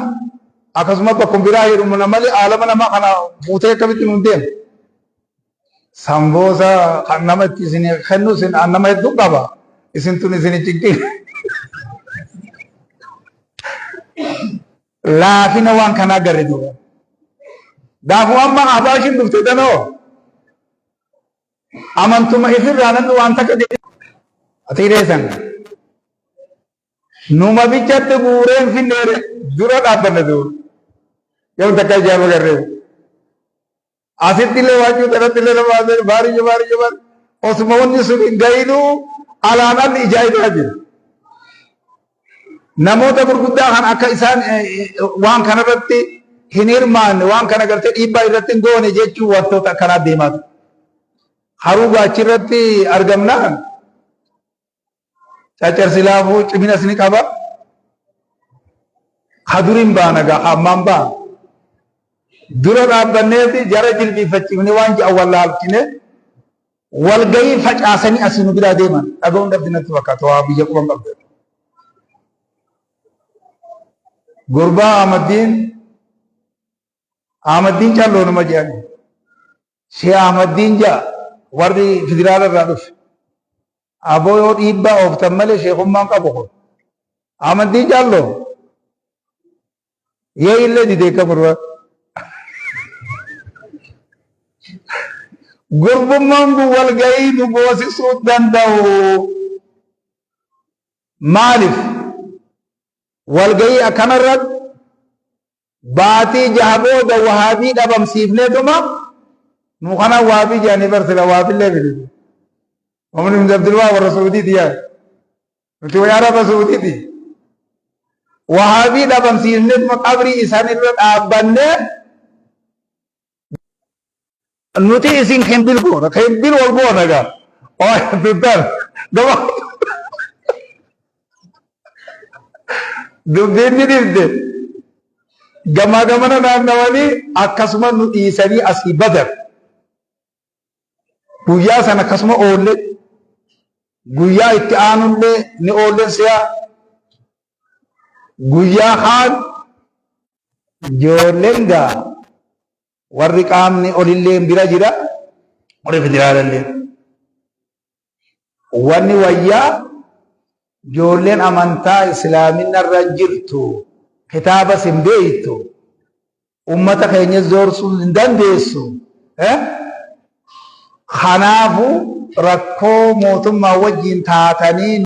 akkasuma bakkuma biraa heerumna malee aalama namaa kana fuutee akkamitti nuun deemu. Samboosa kan nama itti isin kennu isin an nama hedduu qaba. Isin tun isin hin cinqin. Laafina waan kanaa garre duuba. Gaafuma amma ahbaashiin dhufte tanoo amantuma ifirraa namni waan takka jedhe ati reessan. Numa bichatti guureen finneere dura dhaabbanne duuba. Yoo takka ijaama garree. Asitti illee waajjuu kanatti illee nama baasee baariyyo baariyyo baariyyo osuma wanni sun hin ga'inuu alaan alli ijaa jira. Namoota gurguddaa kan akka isaan waan kanarratti hin hirmaanne waan kana gartee dhiibbaa irratti hin goone jechuun wantoota akkanaa deemaa ture. Haruu gaachirratti argamnaan Caccarsi laafuu ciminas ni qaba. Ka duriin baana gaa ka ammaan baana. Dura dhaabbanneeti jara jilbiiffachiifne waan ji'an wallaalchine walgahii facaasanii asii nu biraa deeman dhaga'uun dhabdi natti fakkaata waa biyya quban qabdu. Gurbaa Ahmaddiin Ahmaddiin calloo nama jedhani. Shee Ahmaddiin ja'a warri federaala irraa dhufe. Aboo yoo dhiibbaa ooftan malee sheekummaan qabu kun. Amantiin jaalloo. Yee illee didee akka gurbaa. Gurbummaan kun walgahii nu goosisuu danda'u. Maaliif? Walgahii akkanarratti Baatii jaha booda wahaabii dhabamsiifneetuma nu kana wahaabii jedhanii barsila wahaabillee fide. Muhammad ibn Abdul Wahab warra Suudiiti yaa. Nuti way Araba Suudiiti. Wahaabii dhabamsiifneetuma qabrii isaan irra dhaabbannee nuti isin kimbil goona kimbil wal goona gaa. Oy dubban gama dubbiin ni dhibde. Gamaa gamana naannawanii akkasuma nu dhiisanii asii badan. Guyyaa sana akkasuma oolle guyyaa itti aanullee ni oollen si'a guyyaa kaan ijoolleen gaa warri qaamni olillee bira jira warri federaalallee. Wanni wayyaa ijoolleen amantaa islaaminna irra jirtu kitaabas hin beektu ummata keenya zoorsuu hin dandeessu. Kanaafuu rakkoo mootummaa wajjin taatanii.